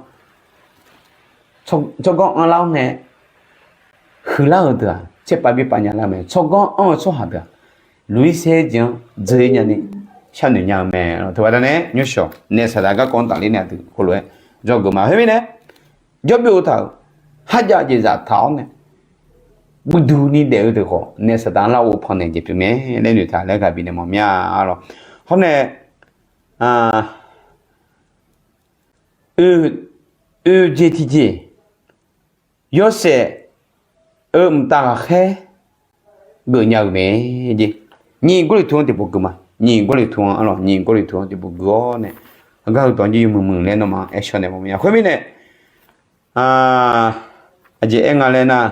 tsawrganr anrlar-awr nae huiqlar-euq deuq-aq tserpav birpav nya lar mae. Tsawrganr anr-eu tsawrhaq deuq-aq luq-ir saer-ir jeq-anr dzeur-ir nyani sharnoeq nya-eu mae. Teubaqda nae nymrshawq naeq saqdaq garkawv-anr tafler nae aqdui heulof-aer dzawgeuf ma. Khoermirnae jawrbyov taq-euq, kharjav jeq zaftaq-awr nae guiqduq ni daef-eu deuq khawf naeq saqdaq-anr larghov pannaeq jeq pyeuf mae laer noeqtaq laer ghaq bifnaeq mawf mir-a lawq. Hawr nae oe, oe jeq tiqjeq yawshaef-eu mqtav ghaqkhaer geufnya-euq mae jeq. Nyiq Gawrliqtu-anr tiqpov gui ma. Nyiq Gawrliqtu-anr arlawq, Nyiq Gawrliqtu-anr tiqpov gui-awr nae, aqgar heu dawq-anr jir yawmuiq muiq laer nawmaf-anr aer shawr naeq mawf mir-a. Khoermirnae, aqjeq aer nga laer nar,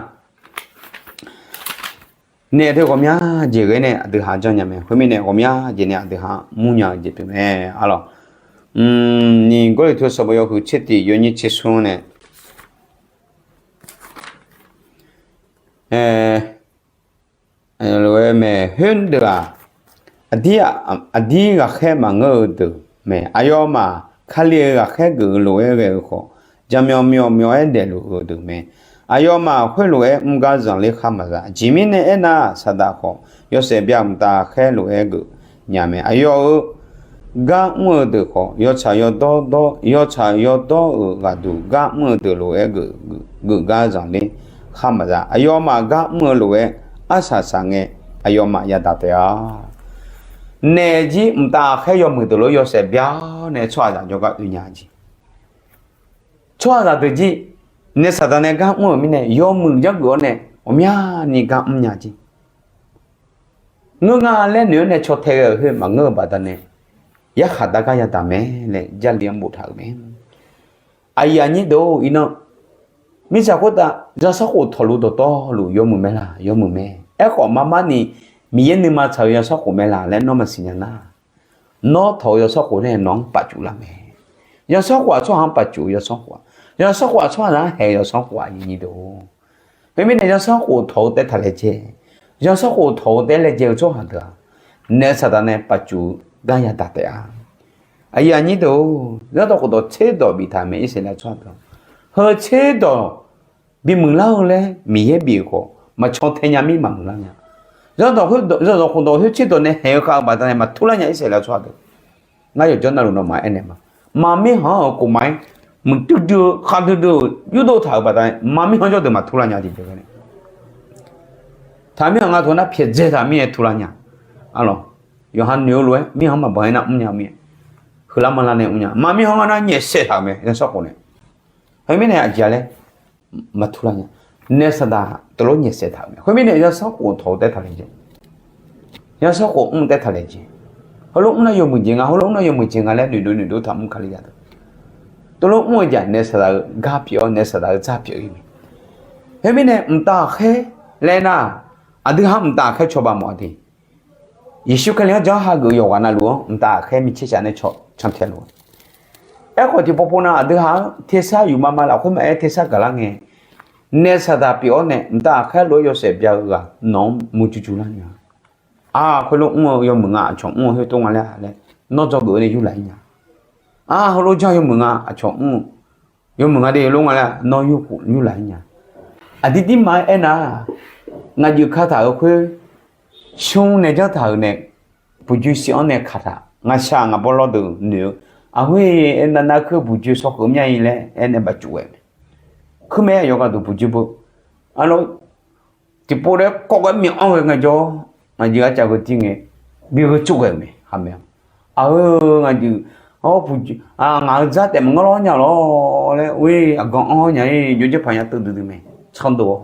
naeq teu ghawqmya jeq ghae nae aqdui ha janrnya mae. Khoermirnae ghawqmya jeq nae aqdui ha murnya-eu jeq pyeuf mae arlawq. Nyiq Gawrliqtu sanqbof yawhuiq tser tiq yawnyir tser smr nae lof-aer mae. Khoerdeuq-aq, aqdir ghaqkhaer maqngeur-eu deuq mae. Aqyawfmaf Kali-euq ghaqkhaer geuf-eu lof-aer ghae-eu khawf, jaqmyawf myawf myawf-aer daefluf-eu deuq mae. Aqyawfmaf khoerlof-aer mr gar zanqler khar maqza. Aqjeq mirnae aernar, saqdaq khawf yawshaef byav mqtav khaer lof-aer geuf nya mae. Aqyawf-euq gar mr-eu deuq khawf, yawtsaq yawdawr, yawtsaq yawdawr-euq ghaqduq gar mr-eu deuq lof-aer geuf gar zanqler khar maqza. Aqyawfmaf gar mr-eu lof-aer arsaq saqngae, aqyawfmaf yadaq taef-a. Naef jir mqtav aqkhaer yawmuiq deuq lof yawshaef bya-awr nae tsawrhaqzaq jawrgar oe nya jeq. Tsawrhaqzaq deuq jir naef saqdaq nae gar mr-euq mirnae yawmuiq janrgeuf-awr nae ghawqmyani gar mr nya jeq. Ngeur nga laer noeq-awr nae caw tae ghae-euq khoer maqngeur-eu baqdanae, yarkhaq dar gar yadaq mae laer Jarlif-anr boftaq-euq mae. Aqyuif aqnyir deuq-or, iqnan mirtsaq khoertav zanrsanrkhof tawqluf dawqtawvluf yawmuiq mae laq? Yawmuiq mae. Aerkhawf marmarni Miqyaer nuima tsaq-eu zanrsanrkhof mae laq laer nawr maqsiq nya nar, nawr tawq-eu zanrsanrkhof nae nawq-anr pafcuf lar mae. Zanrsanrkhof-aq tsawrhaq-anr pafcuf-eu zanrsanrkhof-aq, zanrsanrkhof-aq tsawrhaqzaq-anr haeq-eu zanrsanrkhof-aq, aqyuif aqnyir deuq-or. Khoermirnae zanrsanrkhof tawq-eu taef taq laejae, zanrsanrkhof tawq-eu taef laejae-eu tsawrhaq deuq-aq, naef saqdaq nae pafcuf-eu gar yadaq taef-a. Aqyuif aqnyir deuq-or, zanrdawq khofdawq tserdawq biftaq-euq mae. Irsaqleqlav tsawrhaq deuq-aq, heu tserdawq bimuiq lar-eu laer Miqyaer bif-euq khawf maqcaw tae nya mir maqmuiq lar nya. Zanrdawq khofdawq khoer tserdawq nae haeq-eu khav-eu baqdanae maqtur lar nya. Irsaqleqlav tsawrhaq deuq, ngar yawqjawr navluf nawmaf aernaeq ma. Maqmirkhanq-anr-euq khofmaf-aer muiqdui dui-eu khaqdui dui-eu yurdov taq-euq baqdanae maqmirkhanq jawr deuq maqtur lar nya jeq jae ghae nae. Taq mirkhanq nga taq nar pyaeqdzae taq mirnae tur lar nya. Arlawq, yawqha noeq-eu lof-aer mirkhanq-anr maqbanq-aer nar mrnya mir-aer, heular manrlar nae mrnya. Maqmirkhanq nga nar nyaefsaeq taq-euq mae zanrsanrkhof nae. Khoermirnae aqjeq-a laer maqtur lar nya. Naef saqdaq teulof nyaefsaeq taq-euq mae. Khoermirnae zanrsanrkhof tawq-eu taef taq laejae, zanrsanrkhof mr-eu taef taq laejae. Heulof mr nar yawmuiq jeq nga, heulof mr nar yawmuiq jeq nga laer noeqdov noeqdov taq mr kalizaq deuq, teulof mr-eu jeq-aq naef saqdaq-eu gar pyeuf-awr naef saqdaq-eu dzar pyeuf-ir mae. Khoermirnae mqtav aqkhaer laer nar, aqdui ha mqtav aqkhaer cawba mawf-a de. Yeqsur Kali-anr jan hageuf-eu yawqghaq navluf-anr mqtav aqkhaer micaer shaf nae cantae luf-a. Aerkhawf tiqpov pov nav aqdui ha-anr tersar yufma ma lafkhoer maqaer tersar gaqlar ngae, naef saqdaq pyeuf-awr nae mqtav aqkhaer lof-aer yawshaef bya-eu ghaq nawq-anr murjur jur lar nya. Aq, khoerlof mr-eu yawmuiq nga aqcawq mr-eu khoertov nga laer-a laer nawr dzawgeuf-eu nae yurlaf-ir nya. Aq, heulof jar yawmuiq nga aqcawq mr-eu yawmuiq nga de lof nga laer nawr yurlaf-ir nya. Aqdir dirma-aer aernar, ngaq dzeuf kataq-euq khoer smr nae janr taq-euq nae, buqjoe siq-anr nae kataq ngaqshaq ngaqbawr lawr deuq noeq-eu, aqhoer aernar nar khoer buqjoe sawkeuv myav-ir laer aernae bafcuf ghae mae. Khoermae yawqghaq deuq buqjoe beu, arlawr, tiqpov laer kawv gar myawq-anr ghae ngaejawr, ngaq dzeuf arcav gheujir ngae, bi gheu tsov ghae-euq mae. Haqmae-a, aqhoer ngaq dzeuf, ngaq-euq dzar taef maqngeur lawr nya lawr laer, or-ir aqgan anr-awr nya-ir jawrjanr paq nya teuv duidui mae. Tsawrdov-awr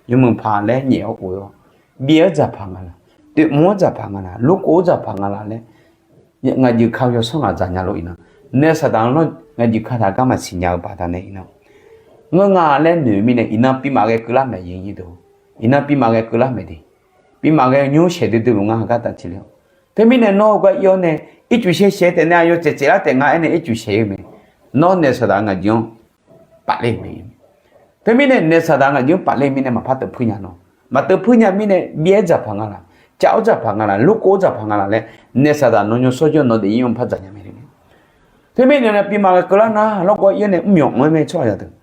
yawmuiq paq laer nyaef-awr of-awr, byav-eu dzaqpaq nga laq, toeqmq-anr dzaqpaq nga laq, lurkov-anr dzaqpaq nga laq laer, ngaq dzeuf ka-eu yawsanr ngaq dzaq nya lor iqnan, naef saqdaq-anr lawr ngaq dzeuf kataq gar maqsiq nya-eu baqdanae iqnan, ngeur nga laer noeq-eu mirnae iqnan bimaf ghae keuvlar mae. Iqnan bimaf ghae keuvlar mae de. Bimaf ghae nymr shaeq duidui luf ngar haqgar taf tiqle-awr. Teumirnae nawr heugar ir-awr nae, ircuf shaev shaev taef nae aqyawf tsaev tsaevlar taef nga aernae ircuf shaev-eu mae. Nawr naef saqdaq ngaq dzeuf-anr pafler-eu mae. Teumirnae naef saqdaq ngaq dzeuf-anr pafler-eu mirnae maqpar teupuir nya nawr. Maqteupuir nya mirnae byav-aer dzaqpaq nga laq, cav-awr dzaqpaq nga laq, lurkov-awr dzaqpaq nga laq laer, naef saqdaq nawnyawr sawrjawr nawq daefzir-anr par dzaq nya mae. Teumirnae nae bimaf ghae keuvlar nar lawrgawv ir-awr nae mr myawq anr-aer mae tsawrhaqzaq deuq.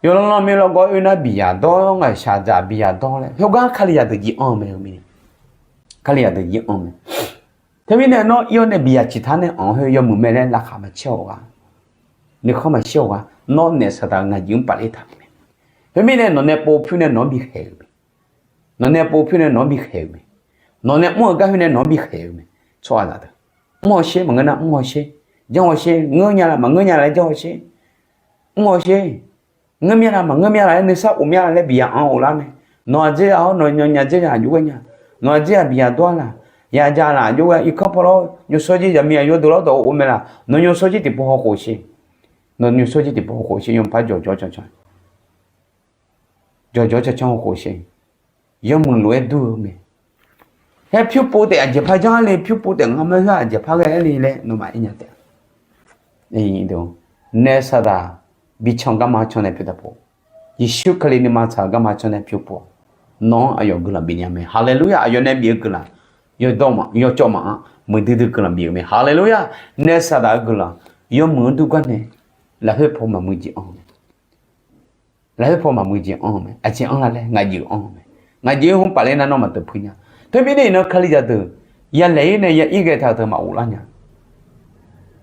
Yawqlanr lanr mir lawrgawv oe nar biqyaq dawr, ngaqshaq dzaq biqyaq dawr laer heugar kalizaq deuq jeq anr-eu mae. Kalizaq deuq jeq anr-eu mae. Teumirnae nawr ir-awr nae biqyaq ciqtar nae anq-eu khoer yawmuiq mae laer laqkhaq maqcaer-awq ghaq, nuikhanr maqshir-awq ghaq, nawr naef saqdaq-eu ngaq dzeuf-anr pafler taq-euq mae. Khoermirnae nawq nae pov pyur nae nawq-anr bikhaeq-euq mae. Nawq nae pov pyur nae nawq-anr bikhaeq-euq mae. Nawq nae mr-eu gar khoer nae nawq-anr bikhaeq-euq mae. Tsawrhaqzaq deuq, mr-awr sher maqngeur nar mr-awr sher, janr-awr sher, ngeur nya laf maqngeur nya laf janr-awr sher, mr-awr sher, ngeur mya laf maqngeur mya laf laer nuisar of mya laf laer biqyaq anr of lar mae. Nawq-aq dzer-aq-awr nawq-aq nya dzer-aq jov ghae nya. Nawq-aq dzer-aq biqyaq dawr-a laq, ya ja laf jov ghae irkanr paw lawr nyawshawr jir zaqmiq aqyawf deuq lawr dawq of mae laf, nawq nyawshawr jir tiqpov hawkhof sher. Nawq nyawshawr jir tiqpov hawkhof sher, yawpar jawqjawr cancan jawqjawr cancan hawkhof sher. Yawmuiq lof-aer dur-eu mae. Haer pyur pov taef aqjeq par janr-ar le, pyur pov taef ngar ma khoer aqjeq par ghae-ar le laer nawmaf aer nya taef-a. Naef saqdaq bican garma can nae pyur taef pov, Yeqsur Kali nuima tsaq-eu garma can nae pyur pov-awq. Nawq-anr aqyawf guiqlanq bif nya mae. Haleluya! Aqyawf nae bif-eu guiqlanq, yawcawv maf-anr muiqdui dui guiqlanq bif-eu mae. Haleluya! Naef saqdaq-eu guiqlanq yawmuiq-anr dur gar nae lafkhoer paw maqmuiq jeq anr-eu mae. Lafkhoer paw maqmuiq jeq anr-eu mae. Aqjeq anr la laer ngaq jeuf anr-eu mae. Ngaq jeuf-aer hmq paf ler nar nawr maqteuq puir nya. Teumirnae iqnan kalizaq deuq yalaeq-ir nae ya ir ghae taq-eu teu maqghov lar nya.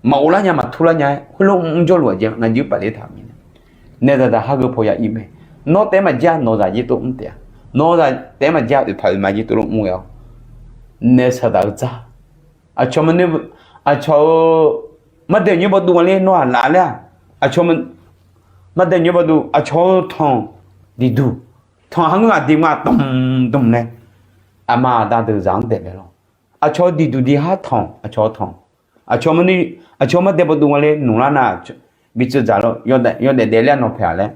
Maqghov lar nya, maqtur lar nya-aer khoerlof mr jawrluf-aq jeq ngaq jeuf paf ler taq-euq mirnae, naef saqdaq hageuf paw ya ir mae. Nawr taef-aer maqjav nawq zaq jir tov mr taef-a. Nawq zaq taef-aer maqjav oeqpaq oeqma jir tov lof mr ghae-awr Naef saqdaq-eu dzar. Aqcawq maqnoeq, aqcawq-eu mardaeq nyoer bawduv nga ler nawr-aq laf ler-aq, aqcawq mardaeq nyoer bawduv aqcawq-eu tanq diqduq, tanq har ngeur ghaq diq ma dmq dmq nae, aqma aqda deuq zaq-anr daef bae lawr. Aqcawq-eu diqduq diq har tanq, aqcawq-eu tanq, aqcawq mardaeq bawduv nga ler nmqlar nar, bi tseuv dzaq lawr, yawdaef daef ler-a nawq paeq-aq laer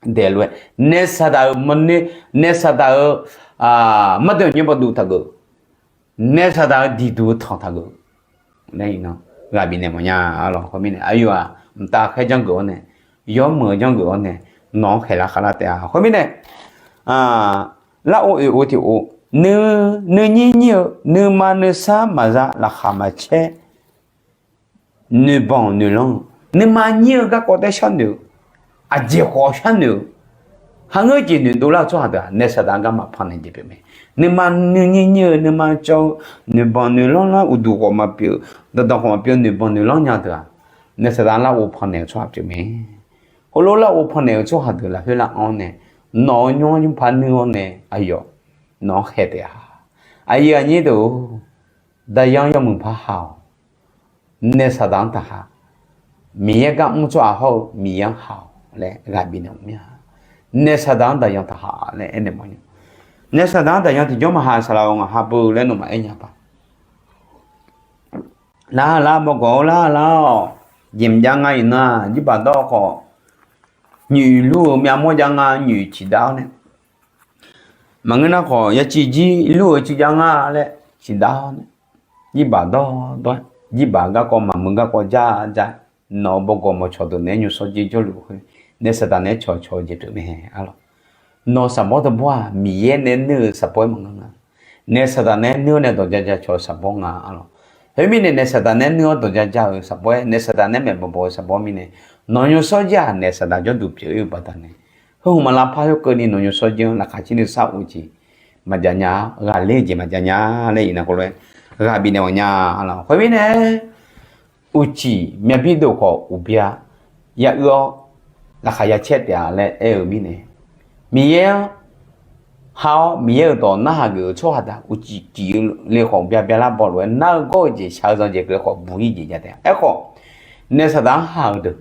daeflof-aer, naef saqdaq-euq maqnoeq, naef saqdaq-euq mardaeq nyoer bawduv taqgeuf, naef saqdaq-euq diqduq-eu tanq taqgeuf laer iqnan ghaq bifnaeq mawfnya. Arlawq, khoermirnae aqyawf-aq mqtav khaer janrgeuf-awr nae, yawmuiq-eu janrgeuf-awr nae, nawq-anr khaeqlar khavlar taef-a. Khoermirnae, larghov oeq-eu tiq ghov, nuinyir nyir-eu nuima nuisar maqza laqkhaq maqcaer, noeqbanq noeqlanr-eu, nuima nyir-eu garkawv taer sharnoeq-eu, aqjeq khawf sharnoeq-eu, hangeur jeq noeqdov lar-eu tsawrhaq deuq-aq, naef saqdaq-anr garma pannaeq jeq pyeuf mae. Nuima nuinyir nyir-eu, nuima cawv-eu, noeqbanq noeqlanr lar uqduq khawf maqpyeuf, danqdanq khawf maqpyeuf, noeqbanq noeqlanr nya deuq-aq, naef saqdaq-anr larghov pannaeq-eu tsawrhaq pyeuf mae. Khoerlof larghov pannaeq-eu tsawrhaq deuq lafkhoer lar-anr nae, nawq-eu nymr-anr nymr par nuir-awr nae aqyawf nawq-anr khaeq taef-a. Aqyuif aqnyir deuq-or, daqyan yawmuiq par ha-awq. Naef saqdaq-anr taqha. Miqyaer gar mr tsawrhaq hawr-eu Miqyaer-anr ha-awq laer ghaq bifnaeq mawf mir-a. Naef saqdaq-anr daqyan taqha laer aernaeq mawf nya. Naef saqdaq-anr daqyan tiqjawr maqha saqlaq-awq, ngaq ha beu laer nawmaf aer nya paq. Lar lar bawgawq-eu lar lar-awq. Jeq maqjav nga iqnan-aq, jirbaq dawr khawf, nyoeq lur-eu myavmawr jav nga nyoeq ciqdav-awr nae, maqngeur nar khawf yaciv jir lur-eu civ jav nga laer ciqdav-awr nae, jirbaq dawr dawr-aer, jirbaq garkawv maqmuiq garkawv jar jar, nawq-eu bawgawq mawqcawq deuq naeq-aer nymrshawr jir jawrluf khoer, naef saqdaq naeq-aer cawqcawq-eu jeq pyeuf mae. Arlawq, nawq saqbawr teu bawr-aq, Miqyaer nae nuir-eu saqbawr-aer maqngeur nga. Naef saqdaq naeq-aer nuir-awr nae dawq ja ja cawq-eu saqbawr nga. Arlawq, khoermirnae naef saqdaq naeq-aer nuir-awr dawq ja ja-euq saqbawr-aer, naef saqdaq naeq-aer maeqbawq bawq-eu saqbawr mirnae, nawq nymrshawr jir-aq naef saqdaq jawrduq pyeuf-ir-eu baqdanae, heu hmq maqlavpar hawr keuvni nawq nymrshawr jir-anr laqkhaq caer nuisar uqcif maqjav nya-a, ghaqler-eu jeq maqjav nya laer iqnan khoerlof-aer ghaq bifnaeq mawf nya. Arlawq, khoermirnae uqcif myavbir deuq khawf uqbya ya uir-awr laqkhaq ya caer taef-a laer aer-eu mirnae, Miqyaer-anr ha-awr Miqyaer-euq dawq narhaq geuf-eu tsawrhaq deuq-aq, uqcif cif-eu le khawf bya byalar baw lof-aer nar-eu gawr-eu jeq shaq-eu zanq jeq keuvle khawf buq-ir jeq jav taef-a. Aerkhawf, naef saqdaq-anr ha-eu deuq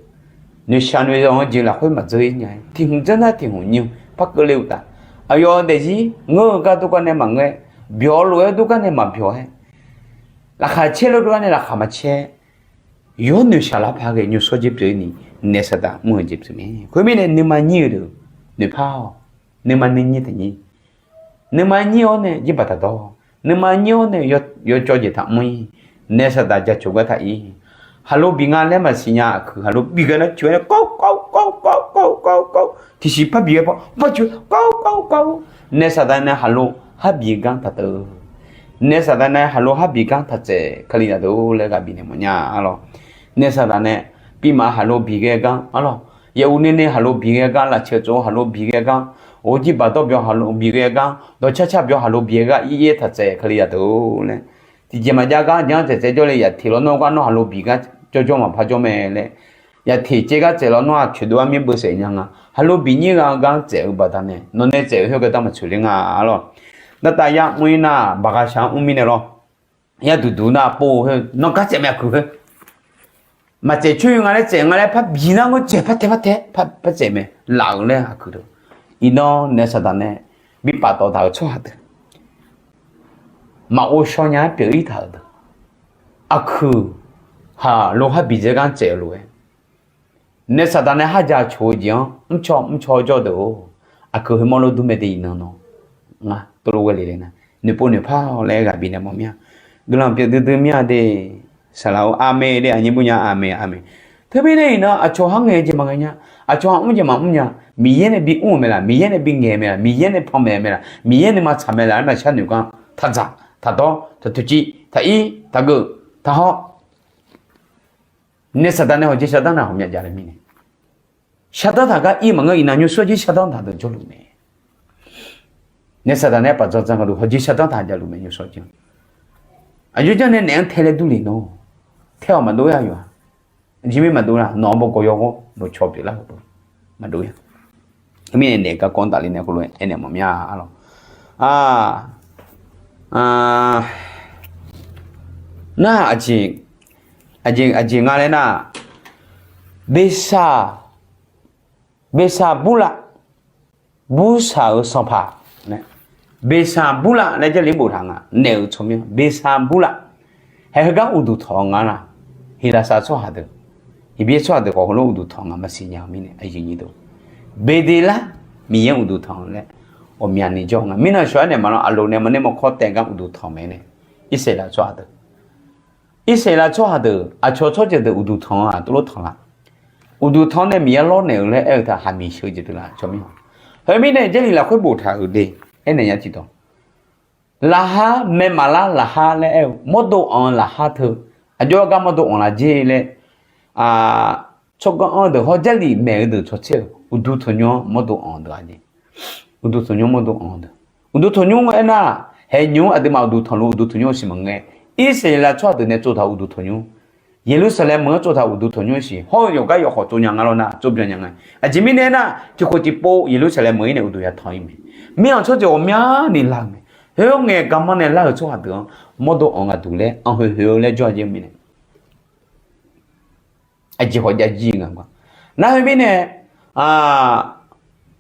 noeqshaq noeqzanq-eu jeq lafkhoer maqdzeur-ir nya-aer, tiq hmq dzeur nar tiq hmq nymr par keuvle uqtaf, aqyawf-eu daefzir ngeur-eu gar durgar nae maqngeur-aer, byawq lof-aer durgar nae maqbyawq-aer, laqkhaq caer lof durgar nae laqkhaq maqcaer, yawr noeqshaq lar paq ghae nymrshawr jir pyeuf-ir ni, naef saqdaq mr-eu jeq pyeuf mae. Khoermirnae nuima nyir-eu deuq noeqpar-awq. Nuima nuinyir taqnyir. Nuima nyir-awr nae jirbaq taqdawr. Nuima nyir-awr nae yawcawv jeq taqmr-ir. Naef saqdaq jaceuq gar taq-ir. Khaqlo bif nga laer maqsiq nya, aqkuiq khaqlo bif ghae nar coeq-aer nae kawv kawv kawv kawv kawv kawv kawv, tiqsiq par bif ghae par par coeq kawv kawv kawv. Naef saqdaq nae khaqlo har bif gar taq teu. Naef saqdaq nae khaqlo har bif gar taq tsaef Kalizaq deuq laer ghaq bifnaeq mawf nya. Arlawq, naef saqdaq nae pirmaf khaqlo bif ghae gar, arlawq, yaequ nuinui khaqlo bif ghae gar, lafceuq tsov khaqlo bif ghae gar, or jirbaq dawr byawq khaqlo bif ghae gar, dawqcar car byawq khaqlo bif ghae gar, ir ir-aer taq tsaef Kalizaq deuq laer, tiqjeq maqjav gar jeq-anr tsaeftsaev jawrle, yaqteq lawnmr-eu gar nawr khaqlo bif gar jawrjawr maqpar jawr mae laer, yaqteq caev gar tsaef lawnmr-aq coeqdov-aer mir beusaef nya nga. Khaqlo bif nyir gha-eu gar tsaef-eu baqdanae nawq nae tsaef-eu khoergar dar maqtsoeq ler nga. Arlawq, dartav yar mr-ir nar baqghaq shaq-anr mr mirnae lawr. Yar duqduq nar pov-eu khoer nawr gar tsaef mae aqkuiq khoer. Maqtsaef coer nga laer tsaef nga laer par bif nar ngawr tsaef par tae par tae par tsaef mae laf-euq laer aqkuiq deuq. Iqnan naef saqdaq nae bi paftawf taq-euq tsawrhaq deuq, maqghov shaw nya-aer pyeuf-ir taq-euq deuq, aqkuiq khaqlo har bif dzae gar tsaef-eu lof-aer, naef saqdaq nae har jaceuq-eu jeq-anr mrcaw mrcaw jawr deuq-or, aqkuiq khoermawr lof dur mae de iqnan nawr. Ngar tov lof ghae le le nar noeqpov noeqpar-awq laer ghaq bifnaeq mawf mir-a. Guiqlanq pyeuf duidui mir-a de. Saqlaq-or, aqmeq de, aqnyir bur nya aqmeq aqmeq. Teumirnae iqnan aqcawq har ngaeq-eu jeq maqngaeq nya, aqcawq-aq mr jeq maqmr nya. Miqyaer nae bi mr-euq mae laf, Miqyaer nae bi ngaeq mae laf, Miqyaer nae panmaeq mae laf, Miqyaer nae maqtsaq mae laf, aer maqshar noeq gar taq dzaq taq dawr taq toeqciv taq ir taq geuf taq haw. Naef saqdaq nae hawqjeq shardanr nar hawqmya jav le mirnae, shardanr taq gar ir maqngeur, iqnan nymrshawr jir shardanr taq deuq jawrluf mae. Naef saqdaq nae paf dzandzan gharduq hawqjeq shardanr taq javluf mae nymrshawr jir. Aqjox janr nae naef-anr tae laer dur le nawr, tae-awq maqdov-ir aqyawf-aq. Jir mir maqdov nar nawq-anr bawgawq yawghawr lof caw pyeuflar-euq maqdov-ir-a. Teumirnae naef garkawv-anr tafle nae khoerlof-aer aernaeq mawf mir-a. Arlawq, Nar, aqjeq nga laer nar, besaq, besaq burlaf, burshaq-euq sanqpaq, besaq burlaf laer Jarlif boftaq nga, naef-euq tsawrmyanr besaq burlaf. Hae heugar uqduq tanq nga nar, Heqlaqsar tsawrhaq deuq, Heqbyaer tsawrhaq deuq khawf heulof uqduq tanq nga maqsiq nya-eu mirnae, aqyuif nyiq deuq, Beqdeqlar Miqyaer uqduq tanq laer ghawqmyani jawr nga. Mirnan shawr-aer naeq maqlanr, aqloq nae maqnaeq maqkawr taef gar uqduq tanq mae nae, Irsaqleqlav tsawrhaq deuq, Irsaqleqlav tsawrhaq deuq aqcawq tsawrjeuq deuq uqduq tanq-aq tov lof tanq la? Uqduq tanq nae Miqyaer lawrnaeq-eu laer aer-eu taq haqmiq sheu jeq deuq la tsawrmyanr. Khoermirnae Jarlif lafkhoer boftaq-euq de, aernaeq nya tiqdawq, laqhar, maeqmaf lar laqhar laer aer-eu mawrdo anq-eu laqhar teu, aqjox-aer gar mawrdo anq laf jer laer, tsawrganr anr-eu deuq hawr Jarlif maeq-eu deuq cawtser-euq uqduq tanqnymr-anr mawrdo anq-eu deuq-a jeq. Uqduq tanqnymr mawrdo anq-eu deuq, uqduq tanqnymr aernar, haeqnymr aqduimaf uqduq tanqluf uqduq tanqnymr-eu siq maqngae, Irsaqleqlav tsawrhaq deuq nae tsovtaq uqduq tanqnymr, Yeqlursaqlaeq meuq-anr tsovtaq uqduq tanqnymr-eu siq hawr-eu yawqgar yawkhaw tsovnya nga lawr nar tsovbyan nya nga. Aqjeq mirnae aernar, tiqkhof tiqpov Yeqlursaqlaeq meuq-ir nae uqduq yatanq-ir mae. Mir-anr tsawrjeuq ghawqmyani lar-euq mae. Khoerngae garmanr nae lar-euq tsawrhaq deuq-anr mawrdo anq ghaq duq laer anq hoeq hoeq-eu laer jawr-a jeq mirnae, aqjeq khawf jav jir nga. Nar khoermirnae,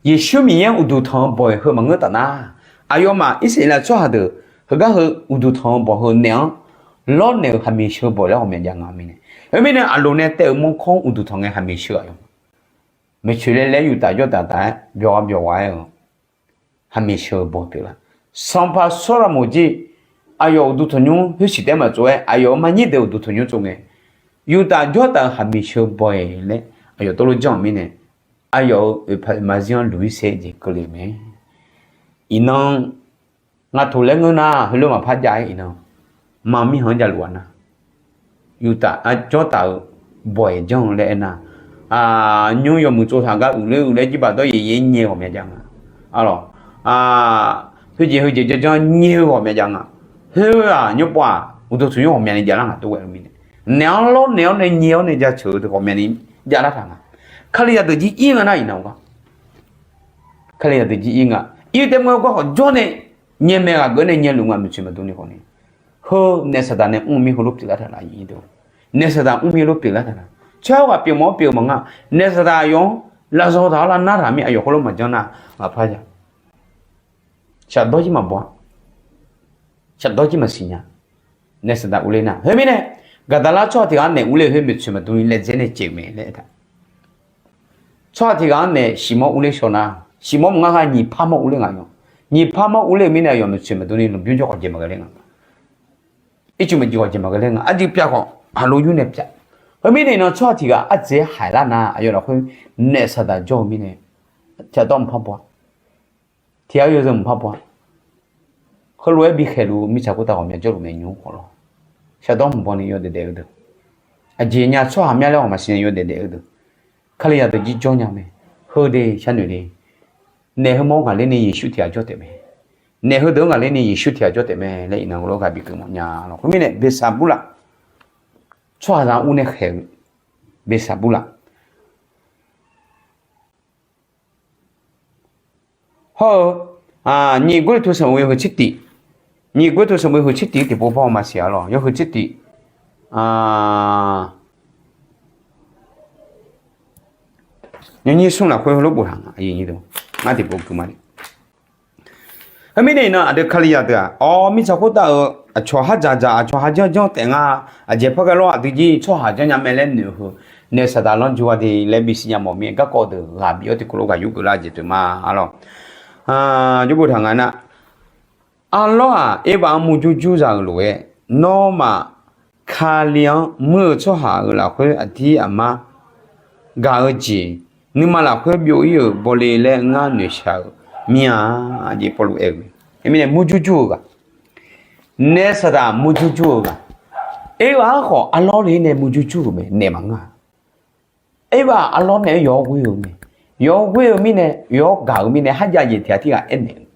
Yeqsur Miqyaer uqduq tanq-eu bawq-iq heu maqngeur taf nar, aqyawfmaf Irsaqleqlav tsawrhaq deuq heugar heu uqduq tanq-eu bawq heu naeq-anr lawrnaeq-euq haqmiq sheu bawq laer ghawqmya jav nga mirnae. Khoermirnae aqloq nae taef-euq mawrkawr-anr uqduq tanq ngae haqmiq sheu-aq yawf maeqtsoeq laer laer yutaf jawrtaf taf-aer byawq gha byawq gha-aer-eu haqmiq sheu-eu bawq pyeuflar. Sanqpaq Sawrlaqmoq jir aqyawf uqduq tanqnymr khoersiq taef-aer maqtsov-aer aqyawf-euq marnyir deuq uqduq tanqnymr tsov ngae, yutaf jawrtaf-euq haqmiq sheu bawq-iq laer aqyawf tov lof janr-euq mirnae, aqyawf-euq oeqpaq oeqma zir-anr luq-ir saer jeq keuvle mae. Iqnan, ngaq toq laer ngeur nar heulof maqpar jav-aer iqnan, ma mirkhanq-anr javluf-a nar, yutaf jawrtaf-euq bawq-iq janr-eu laer aernar, nymr yawmuiq tsovtaq gar uiqler uiqler jirbaq dawr yaeq yaeq-aer nyae-eu ghawqmya jav nga. Alawq, khoerjeq heujeq janrjanr nyae-eu ghawqmya jav nga. Khoer-aq nymr pov-aq uqduq tanqnymr ghawqmyani javlar ngaq tov ghae-eu mirnae, naeq-anr lawrnaeq-awr nae nyae-awr nae jaceuq-eu deuq ghawqmyani javlar taq nga. Kalizaq deuq jir ir nga nar iqnan gar, Kalizaq deuq jir ir nga. Ir-eu taef mr-eu gar khawf jawr nae nyae mae, ghaqgeuf nae nyae luf nga maeqtsoeq maqdur ni khawf ni, heu naeq saqdaq nae mr-eu mir heulof pyeuflar taq laf ir deuq, naeq saqdaq mr mir heulof pyeuflar taq laf. Tsawrhaq pyeuf mawf-awr pyeuf maqnga, naeq saqdaq aqyawf-anr lafzawq taq-awr lar nar taq mir aqyawf khoerlof maqjanr nar, maqpar ya. Shafdawr jir maqbaw-a, shafdawr jir maqsiq nya. Naeq saqdaq urler nar khoermirnae, Gaqdaqlar tsawrhaq tiq ghaq-anr naeq urler khoer maeqtsoeq maqdur ni laedzae nae caev-eu mae laer aertaq. Tsawrhaq tiq ghaq-anr naeq shiq mawr urler shaw nar, shiq mawr maqngar ghaq nyiq par mawr urler nga yawq. Nyiq par mawr urler-eu mirnae aqyawf maeqtsoeq maqdur ni lmqbymr jawr khawf jeq maqghae ler nga. Ircuf maqjeq khawf jeq maqghae ler nga. Aqdui pyav khawf haqlo yur nae pyav. Khoermirnae iqnan tsawrhaq tiq ghaq ardzaeq-aer haiq lar nar aqyawf lafkhoer naeq saqdaq jawr-eu mirnae, shafdawr mqpar baw-a. Tiq ghaq yawzeu mqpar baw-a. Heulof-aer bikhaeq luf-eu mirtsaq khoertav ghawqmya jawrluf mae nymr khawf lawr. Shafdawr mqbaw ni yawdaef daef-eu deuq, aqjeq nya tsawrhaq myanr laer ghawq maqsiq nya yawdaef daef-eu deuq, Kalizaq deuq jir jawr nya mae. Heu de sharnoeq de, naeq heu mawr ngaqler ni Yeqsur tiq ghaq jawr taef mae. Naeq heudeuq-anr ngaqler ni Yeqsur tiq ghaq jawr taef mae laer iqnan lawr ghaq bikeuv mawf nya lawr. Khoermirnae Beqsaqburlaf, tsawrhaqzaq-anr ur nae khaeq-eu Beqsaqburlaf hawr-eu, nyiq Gawrliqtu sanqbof yawhuiq tser tiq, nyiq Gawrliqtu sanqbof yawhuiq tser tiq-anr tiqpov par-eu maqsiq-a lawr. Yawhuiq tser tiq, nymrnyir smr lafkhoer heulof boftaq nga, ngar tiqpov gui ma. Heumirnae iqnan aqdui Kalizaq deuq-aq, awr, mirtsaq khoertav-euq aqcawq khardzaq dzaq, aqcawq kharjanr janr taef nga, aqjeq par ghae lawr aqdui jir tsawrhaq janrnya mae laer noeq-eu heu, naeq saqdaq lanrju-a de laer bisiq nya mawf mir-aer garkawv deuq ghaq bif-awr tiqkawv lof ghaq yur geuflar jeq deuq ma, arlawr. Jawrbo taq nga nar, arlawr-aq, Erbav-anr murjur jurzaq-euq lof-aer, nawmaf, Kali-anr muir-eu tsawrhaq-euq lafkhoer aqdir aqmar gaq-eu jeq, nuima lafkhoer byov-ir-euq bawle laer ngar noeqshaq-euq mir-a, jeq Pawrluv aer-eu mae. Khoermirnae murjur jur-eu ghaq, naeq saqdaq murjur jur-eu ghaq, Erbav-anr khawf arlawr le-ir nae murjur jur-euq mae, naeq maqngeur-a. Erbav arlawr naeq-aer yawq-awr ghoer-eu mae. Yawq-awr ghoer-eu mirnae, yawq-awr gaq-eu mirnae, kharjav jeq tiq ghaq tirghaq aernaeq-eu.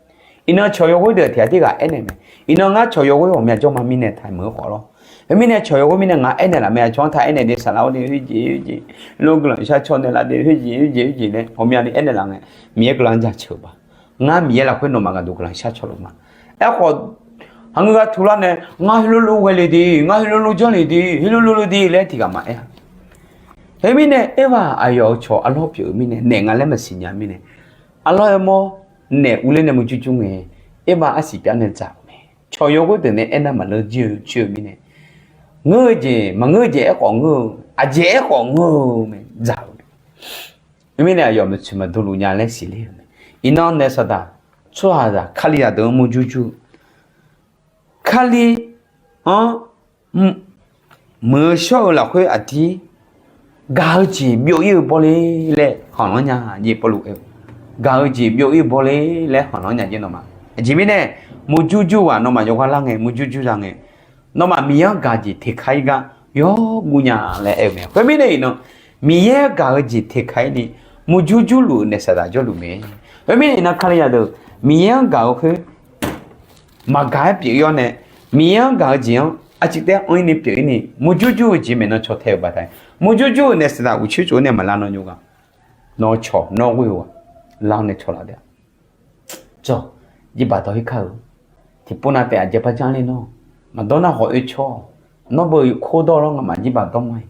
Iqnan cawq yawghoer deuq tiq ghaq tirghaq aernaeq mae. Iqnan ngar cawq yawghoer ghawqmya jawr ma mirnae taq meuq-eu khawf lawr. Khoermirnae cawq yawghoer mirnae ngar aernaeq laf mae, aqcawq-anr taq aernaeq de, saqlaq-awr de, khoerjeq khoerjeq, lor guiqlanq shar caw naeqlaf de, khoerjeq khoerjeq khoerjeq nae ghawqmyani aernaeq laf ngae, Miqyaer guiqlanq-anr jaceuq-eu ba. Ngar Miqyaer lafkhoer nawmaf gaqduq guiqlanq shar caw luf ma. Aerkhawf, Aqngeur gar tular nae, ngar heulof lof ghae le de, ngar heulof lof janr le de, heulof lof le de laer tiqghaq maqaer-a. Khoermirnae, Erbav aqyawf-euq cawq arlawr pyeuf-eu mirnae, naef nga laer maqsiq nya mirnae, arlawr-aer mawr naef urler nae murjur jur ngae, Erbav arsiq pyar nae dzaq-euq mae. Cawq yawghoer deuq nae aernar maqleur jir-eu coer-eu mirnae, ngeur-eu jeq maqngeur-eu jeq aerkhawf ngeur-eu, aqjeq aerkhawf ngeur-eu mae dzaq-euq. Khoermirnae aqyawf maeqtsoeq maqdov luf nya laer siqler-euq mae. Iqnan naef saqdaq, tsawrhaqzaq kalizaq deuq-anr murjur jur-eu, Kali-anr muiq-eu shawr-eu lafkhoer aqdir gaq-eu jeq byov ir-eu bawle laer khanqlanr nya jeq Pawrluv aer-eu, gaq-eu jeq byov ir-eu bawle laer khanqlanr nya jeq nawmaf. Aqjeq mirnae, murjur jur-eu ghaq nawmaf jawrgar lar ngae, murjur jur za ngae, nawmaf Miqyaer-anr gaq jeq teqka ir gar yawguv nya laer aer-eu mae. Khoermirnae iqnan, Miqyaer-anr gaq-eu jeq teqka ir ni murjur jurluf-eu naef saqdaq jawrluf mae. Khoermirnae iqnan kalizaq deuq, Miqyaer-anr gaq-eu khoer maqgaq-aer pyeuf ir-awr nae, Miqyaer-anr gaq-eu jeq-anr arciv taer-aer anr ir ni pyeuf ir ni murjur jur-eu jeq maeqnan caw tae-euq baqda, murjur jur-eu naef saqdaq uqcoer tsof-aer nae maqlar nawr jov-a. Nawr cawq nawr ghoer-eu lar-awr nae cawq laf taef-a. Cawq, jirbaq dawq-ir kar-eu. Tiqpov nav taef aqjeq par janr ler nawr. Maqdawr nar hawq oe cawr. Nawr beu kor dawr lawr ngamaf jirbaq dawr ma-iq.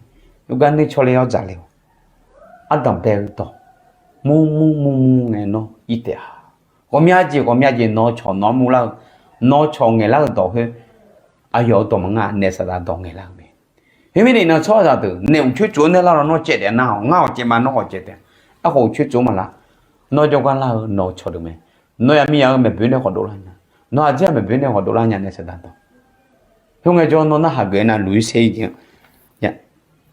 Yawgar nuir cawle-awr dzaqle-awq. Ardanq bae-eu dawq mur mur mur mur ngae nawr ir taef-a. Ghawqmya jeq ghawqmya jeq nawq-eu cawq nawq-anr murlar-eu, nawq-eu cawq ngaeqlar-eu dawq khoer, aqyawf-euq dawq maqngeur-a, naef saqdaq dawq ngaeqlar-eu mae. Khoermirnae iqnan tsawrhaqzaq deuq naef uqcoer tsof-aer nae lar law nawr caev taef nar-awq, ngar-awq caev ma nawr khawf caev taef. Aerkhawf uqcoer tsof maqlar. Nawr jawrgar lar-eu nawq-eu cawq deuq mae. Nawr yaqmiqyaq-eu maeqboer nae khawf dovlar nya. Nawr aqdir-aq maeqboer nae khawf dovlar nya naef saqdaq dawq. Khoerngae jawr nawr narhaq geuf-aer nav luq-ir saer-ir jeq-anr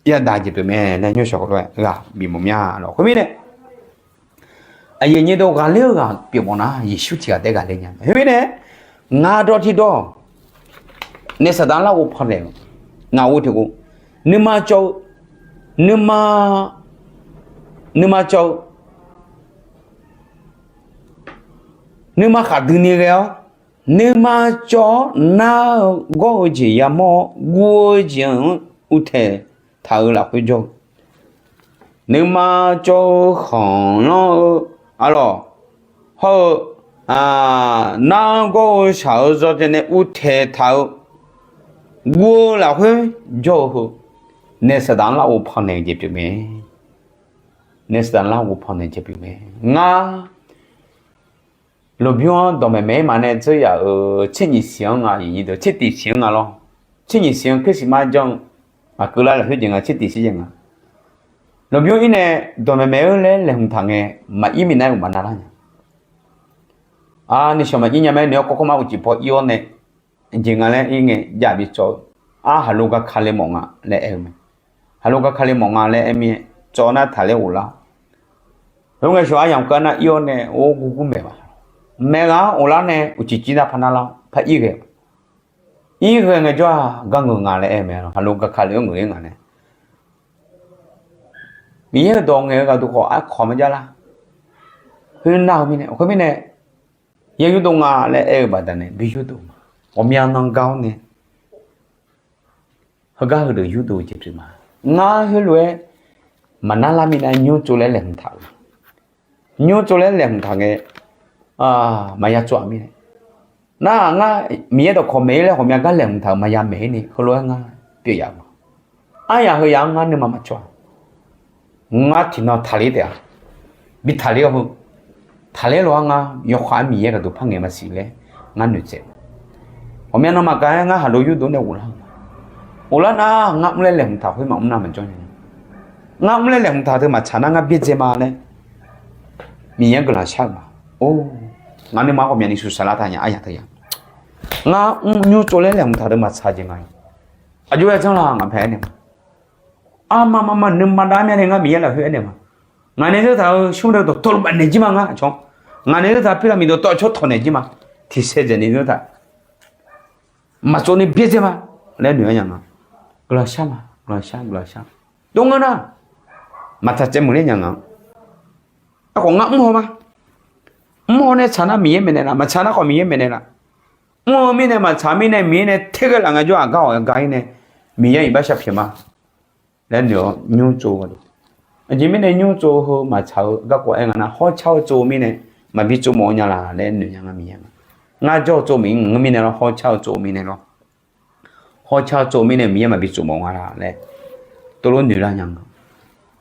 yadaq jeq pyeuf mae laer nymrshawq khawf lof-aer ghaq bif mawf mya lawq. Khoermirnae, aqyuif aqnyir deuq ghaqler-eu ghaq pyeuf mawf nar Yeqsur tiq ghaq taef ghaqler nya mae. Khoermirnae, ngar dawr tirdawr-awq. Naef saqdaq-anr larghov pannaeq-eu ngaq-or tiqkhof, nuima cawv-eu, nuima, nuima cawv-eu, nuima khaqdui ni ghae-awr, nuima cawv-awr nar-eu gawr-eu jeq yamawr-awr guv-eu jeq-anr uvtaeq taq-eu lafkhoer jawr-eu, nuima cawv-eu khanqlanr-eu arlawq hawr-eu, nar-anr gawr-eu shaq-eu zawqdzae nae uvtaeq taq-eu guv-eu lafkhoer jawr-eu heu, naef saqdaq-anr larghov pannaeq-eu jeq pyeuf mae. Naef saqdaq-anr larghov pannaeq jeq pyeuf mae. Ngar lmqbymr-anr dawqmaeq maeq-ir maqnae dzeur yaf-euq tser nyiq siq-anr nga, aqyuif aqnyir deuq, tser tiq siq-anr nga lawr. Tser nyiq siq-anr Christmas janr-eu maqkeuv lar lafkhoer jeq nga, tser tiq siq jeq nga. Lmqbymr ir nae dawqmaeq maeq-eu laer laeqhmq taq ngae, maqir minav-aer uqma navlar nya. Aqni shawq maqir nya mae, noeq-awr kawrkawr mar uqcif paw ir-awr nae jeq nga laer ir ngae jav bi tsawv-eu, ar haqlo gar kale mawf nga laer aer-eu mae. Haqlo gar kale mawf nga laer aer mir-aer tsawv nar taqler ghoflar. Khoerngae shawq aryamq keuv nar ir-awr nae or gurgur maeq ma. Maeq ghaq-anr ghoflar nae uqcif cir nar par narlar-awr par ir ghae. Ir ghae ngaejawr-aq gar ngeuq nga laer aer-eu mae. Haqlo gar kale-anr ngeuq-ir nga nae Miqyaer-euq dawq ngaeq-eu ghaq duq khawf arkawq maqjav lar. Khoernar-eu mirnae, khoermirnae, ya yurdov nga laer aer-eu baqdanae bi yurdov ma. Ghawqmya nan gar-awr nae heugar heudeuq yurdov-eu jeq pyeuf ma. Ngar heulof-aer maqnar lar minav nymr tsov laer laeqhmq taq-euq ma. Nymr tsov laer laeqhmq taq ngae maqya tsov-aq mirnae, nar ngar Miqyaer dawqkawq maeq-ir laer ghawqmya gar laeqhmq taq-euq maqya maeq-ir ni heulof-aer ngar pyeuf yaf-eu ma. Aryaq heuyaq-anr ngar nuima maqcawv-a. Ngar tiqnan taqler taef-a. Bi taqler-awr heu, taqler lof-aer ngar yawkhav-aer Miqyaer gaqduq par ngaeq maqsiq laer ngar noeqtsaev. Ghawqmya nan maqgaq-aer ngar haqlo yurdov nae ghoflar-eu ma. Ghoflar nar ngar mr laer laeqhmq taq khoer maqmr nar maqjawr nya. Ngar mr laer laeqhmq taq teu maqtsaq nar ngar byaerdzae ma laer Miqyaer guiqlanq shar-eu ma. Or, ngaq nuima ghawqmyani suqsaq lar taq nya aryaq teu ya. Ngar mr nymr tsov laer laeqhmq taq teu maqtsaq jeq nga. Aqjox-aer janr la ngaq pae aer naeq ma. Arma ma ma nuima dav mya nae ngar Miqyaer lafkhoer aer naeq ma. Ngaq nae zeur taq-eu smr deuq dawqtawvluf baf naeq jir ma ngar aqcawq. Ngaq nae zeur taq-eu pirlaqmiq dawqtawv cawr tawq naeq jir ma. Tiqsaeq dzaeq ni zeur taq maqtsov ni byaerdzae ma laer noeq-aer nya nga. Guiqlanq shar ma, guiqlanq shar, guiqlanq shar. Dov ngar nar, maqtsaq caev muiq ler nya nga. Aerkhawf ngar mr haw ma. Mr haw nae tsaq nar Miqyaer maeqnaeq laf, maqtsaq nar khawf Miqyaer maeqnaeq laf. Mr-eu mirnae maqtsaq mirnae Miqyaer nae terghae laf ngaejawr aqgar awq gar-ir nae Miqyaer iqbax shar pyaeq ma laer noeq-awr nymr tsov-eu gharduq. Aqjeq mirnae nymr tsov-eu heu maqtsaq-eu garkawv aer nga nar hawcar-eu tsov-eu mirnae maqbi tsov mawf-eu nya laq laer noeq nya nga Miqyaer nga. Ngar jawr-eu tsov maqngeur mirnae lawr, hawcar-eu tsov mirnae lawr. Hawcar-eu tsov mirnae Miqyaer maqbi tsov mawf nga la laer tov lof noeq lar nya nga.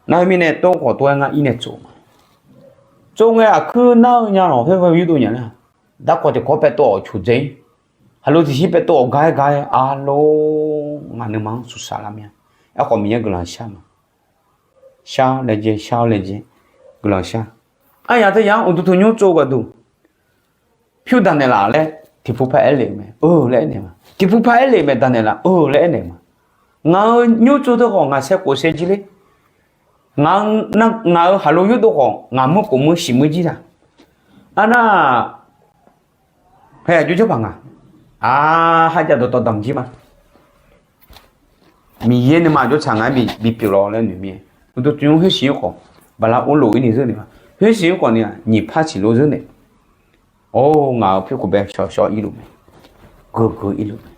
Nar khoermirnae tov khawf tov-aer ngar ir nae tsov ma. Tsov ngae aqkuir nar-eu nya lawq khoer khoer yurdov nya nar, darkawv tiqkawv paev tov-awq coqdzae-ir, haqlo tiqshir paev tov-awq gar-aer gar-aer arlor ngaq nuima-anr suqsaq lar mir-a. Aerkhawf Miqyaer guiqlanq shar ma. Shar laejae shar-awr laejae guiqlanq shar. Aryaq teuya-anr uqduq tanqnymr tsov gharduq pyur daqnaeq laf laer tiqpov par aerlef-eu mae, eu laer aernaeq ma. Tiqpov par aerlef-eu mae, daqnaeq laf eu laer aernaeq ma. Ngaq-euq nymr tsov teu khawf ngaq saer khof saer jir ler. Ngaq-eu, ngaq-euq haqlo yurdov khawf ngaq muir khof muir shiq muir jir taq. Arnar, ha aqjox jawr paq nga. Aq, ha jav dawqtawv damq jir ma. Miqyaer nuima aqjox tsaq ngaq-aer bipyeuf lawr laer noeq mir-aer, uqduq tanqnymr khoersiq-anr khawf bala urlof-ir ni zeur naeq ma. Khoersiq-anr khawf ni-aq nyiq par siq lof zeur naeq. Or, ngaq-euq pyur khof bae shawq shawq irluf mae, geu geu irluf mae.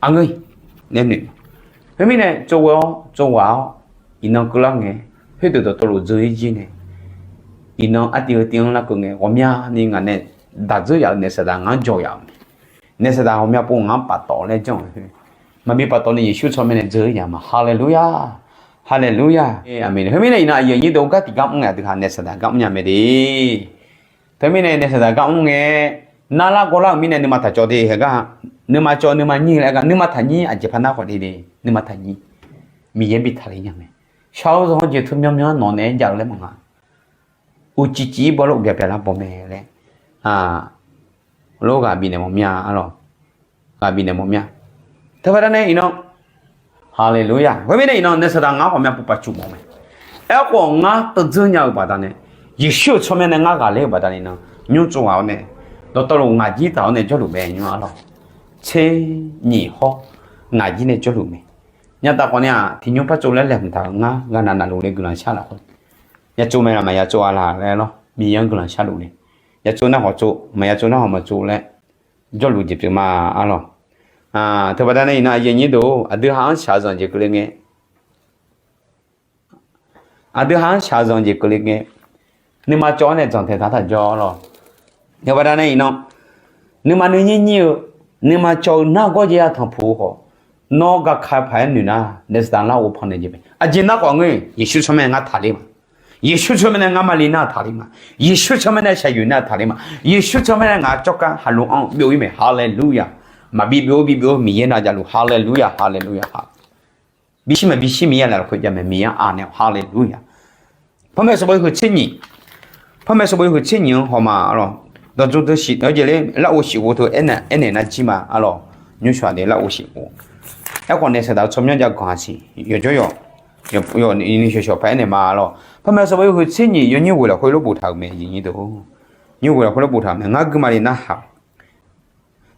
Aqngeur-iq laer noeq ma. Khoermirnae tsov ghae-awr tsov ghaq-awr iqnan keuvlar ngae, khoerdeuq dawqtawvluf dzeur-ir jir nae, iqnan artiv heu tiv-anr larkeuv ngae ghawqmyani ngaq nae daq dzeur yaf-euq naef saqdaq ngaq-anr jawq yaf-euq mae. Naef saqdaq ghawqmya pov ngaq-anr paftawf laer janr-euq khoer, maqbi paftawf ni Yeqsur tsawrmyanr nae dzeur-ir nya ma. Haleluya. Haleluya. Aqmeq. Khoermirnae iqnan aqyuif aqnyir deuq gar tiqgar mr ngae aqdui ha naef saqdaq gar mr nya mae de. Teumirnae naef saqdaq gar mr ngae, narlar gawrlar-euq mirnae nuima taq cawv de haegar, nuima cawv nuima nyir laer gar nuima taqnyir aqjeq par nar khawf de de, nuima taqnyir. Miqyaer bi taqle nya mae. Shar-eu zanq-anr jeq teu myanrmyanr nawq naeq-aer jav-eu laer maqnga. Uqcif cif-ir baw lor uqbya byalar baw mae laer, lof ghaq bifnaeq mawf mir-a arlawq. Ghaq bifnaeq mawf mir-a. Teubaqda nae iqnan, haleluya, khoermirnae iqnan naef saqdaq ngar ghawqmya pov paf cuf mawf mae. Aerkhawf ngar teudzeur nya-euq baqdanae, Yeqsur-euq tsawrmyanr nae ngar ghaqler-euq baqdanae iqnan, nymr tsov ghaq-awr nae, dawqtawvluf ngaq jir taq-awr nae jawrluf mae nymr arlawq. Tser nyiq hawr ngaq jir nae jawrluf mae. Nyataf khawf ni-aq tiqnymr par tsov laer laeqhmq taq-euq ngar ghaqnaq naqluf le guiqlanq shar lafkhoer, ya tsov mae laq maqya tsov-a laq laer lawr, Miqyaer-anr guiqlanq sharluf le. Ya tsov nar khawf tsov, maqya tsov nar khawf maqtsov laer jawrluf jeq pyeuf ma arlawq. Teubaqda nae iqnan aqyuif aqnyir deuq-or, aqdui ha-anr shaqzanq jeq keuvle ngae, aqdui ha-anr shaqzanq jeq keuvle ngae, nuima cawv-awr nae dzanqtaeq taq taq jawr lawq. Teubaqda nae iqnan, nuima nuinyir nyir-eu, nuima cawv-eu nargawr jaev-a tanqpuq-eu khawf, nawr gaka paq-aer noeq nar naef saqdaq lar ghovpanq naeq jeq mae. Aqjeq nar khawf ngeur, Yeqsur tsawrmyanr nae ngar taqler ma. Yeqsur tsawrmyanr nae ngar mali nar taqler ma. Yeqsur tsawrmyanr nae shaqyoeq nar taqler ma. Yeqsur tsawrmyanr nae ngaq-euq tsawrkar haqlo-anr byov-ir mae. Haleluya. Maqbi byov-ir bi byov-eu Miqyaer nav javluf. Haleluya, haleluya, ha. Bishir maqbishir Miqyaer lafkhoer jav mae, Miqyaer-anr anaeq-awq. Haleluya. Panmaeq sanqbof yawhuiq tser nyiq, panmaeq sanqbof yawhuiq tser nyiq-anr hawma arlawq. Dawqdzmq deuq shif-eu jeq ler larghov shif ghov teu aernaeq nar jir ma arlawq. Nymrshawq aqdui larghov shif ghov. Aerkhawf naef saqdaq-eu tsawrmyanr jav ganq-a siq yawqjawr yawq, yawqni shawq shawq paq-aer naeq ma arlawq. Panmaeq sanqbof yawhuiq tser nyiq yawnyir ghoeq lafkhoer lof boftaq-euq mae, aqyuif aqnyir deuq. Nymr ghoeq lafkhoer lof boftaq-euq mae, ngar guima le narhaq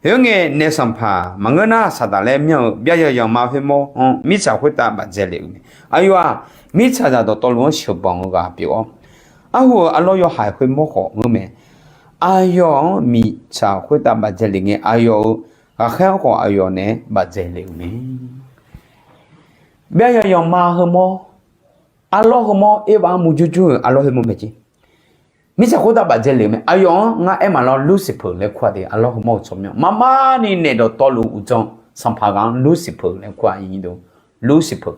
Khoerngae, naef sanqpaq maqngeur nar, saqdaq laer myanr-eu byav yawyanqma khoermawr-anr mirtsaq khoertav bafdzae le-euq mae. Aqyawf-aq, mirtsaqzaq dawqtawvluf-anr sheuqbanq-eu ghaq pyeuf-awr, arhu-euq arlawr yawhaiq khoermawr khawf ngeur mae. Aqyawf-anr mirtsaq khoertav bafdzae le ngae, aqyawf-euq ghaqkhaer-anr khawf aqyawf naeq-aer bafdzae le-euq mae. Byav yawyanqma heumawr, arlawr heumawr, Erbav-anr murjur jur-euq arlawr heumawr mae jeq. Mirtsaq khoertav bafdzae le-euq mae. Aqyawf-anr ngar aer maqlawr, Lursifeu laer kur-a de, arlawr heumawr-euq tsawrmyanr. Marmarni naef dawqtawvluf uqdzan sanqpaq ghaq-anr Lursifeu laer kur-a, iqnyir deuq. Lursifeu,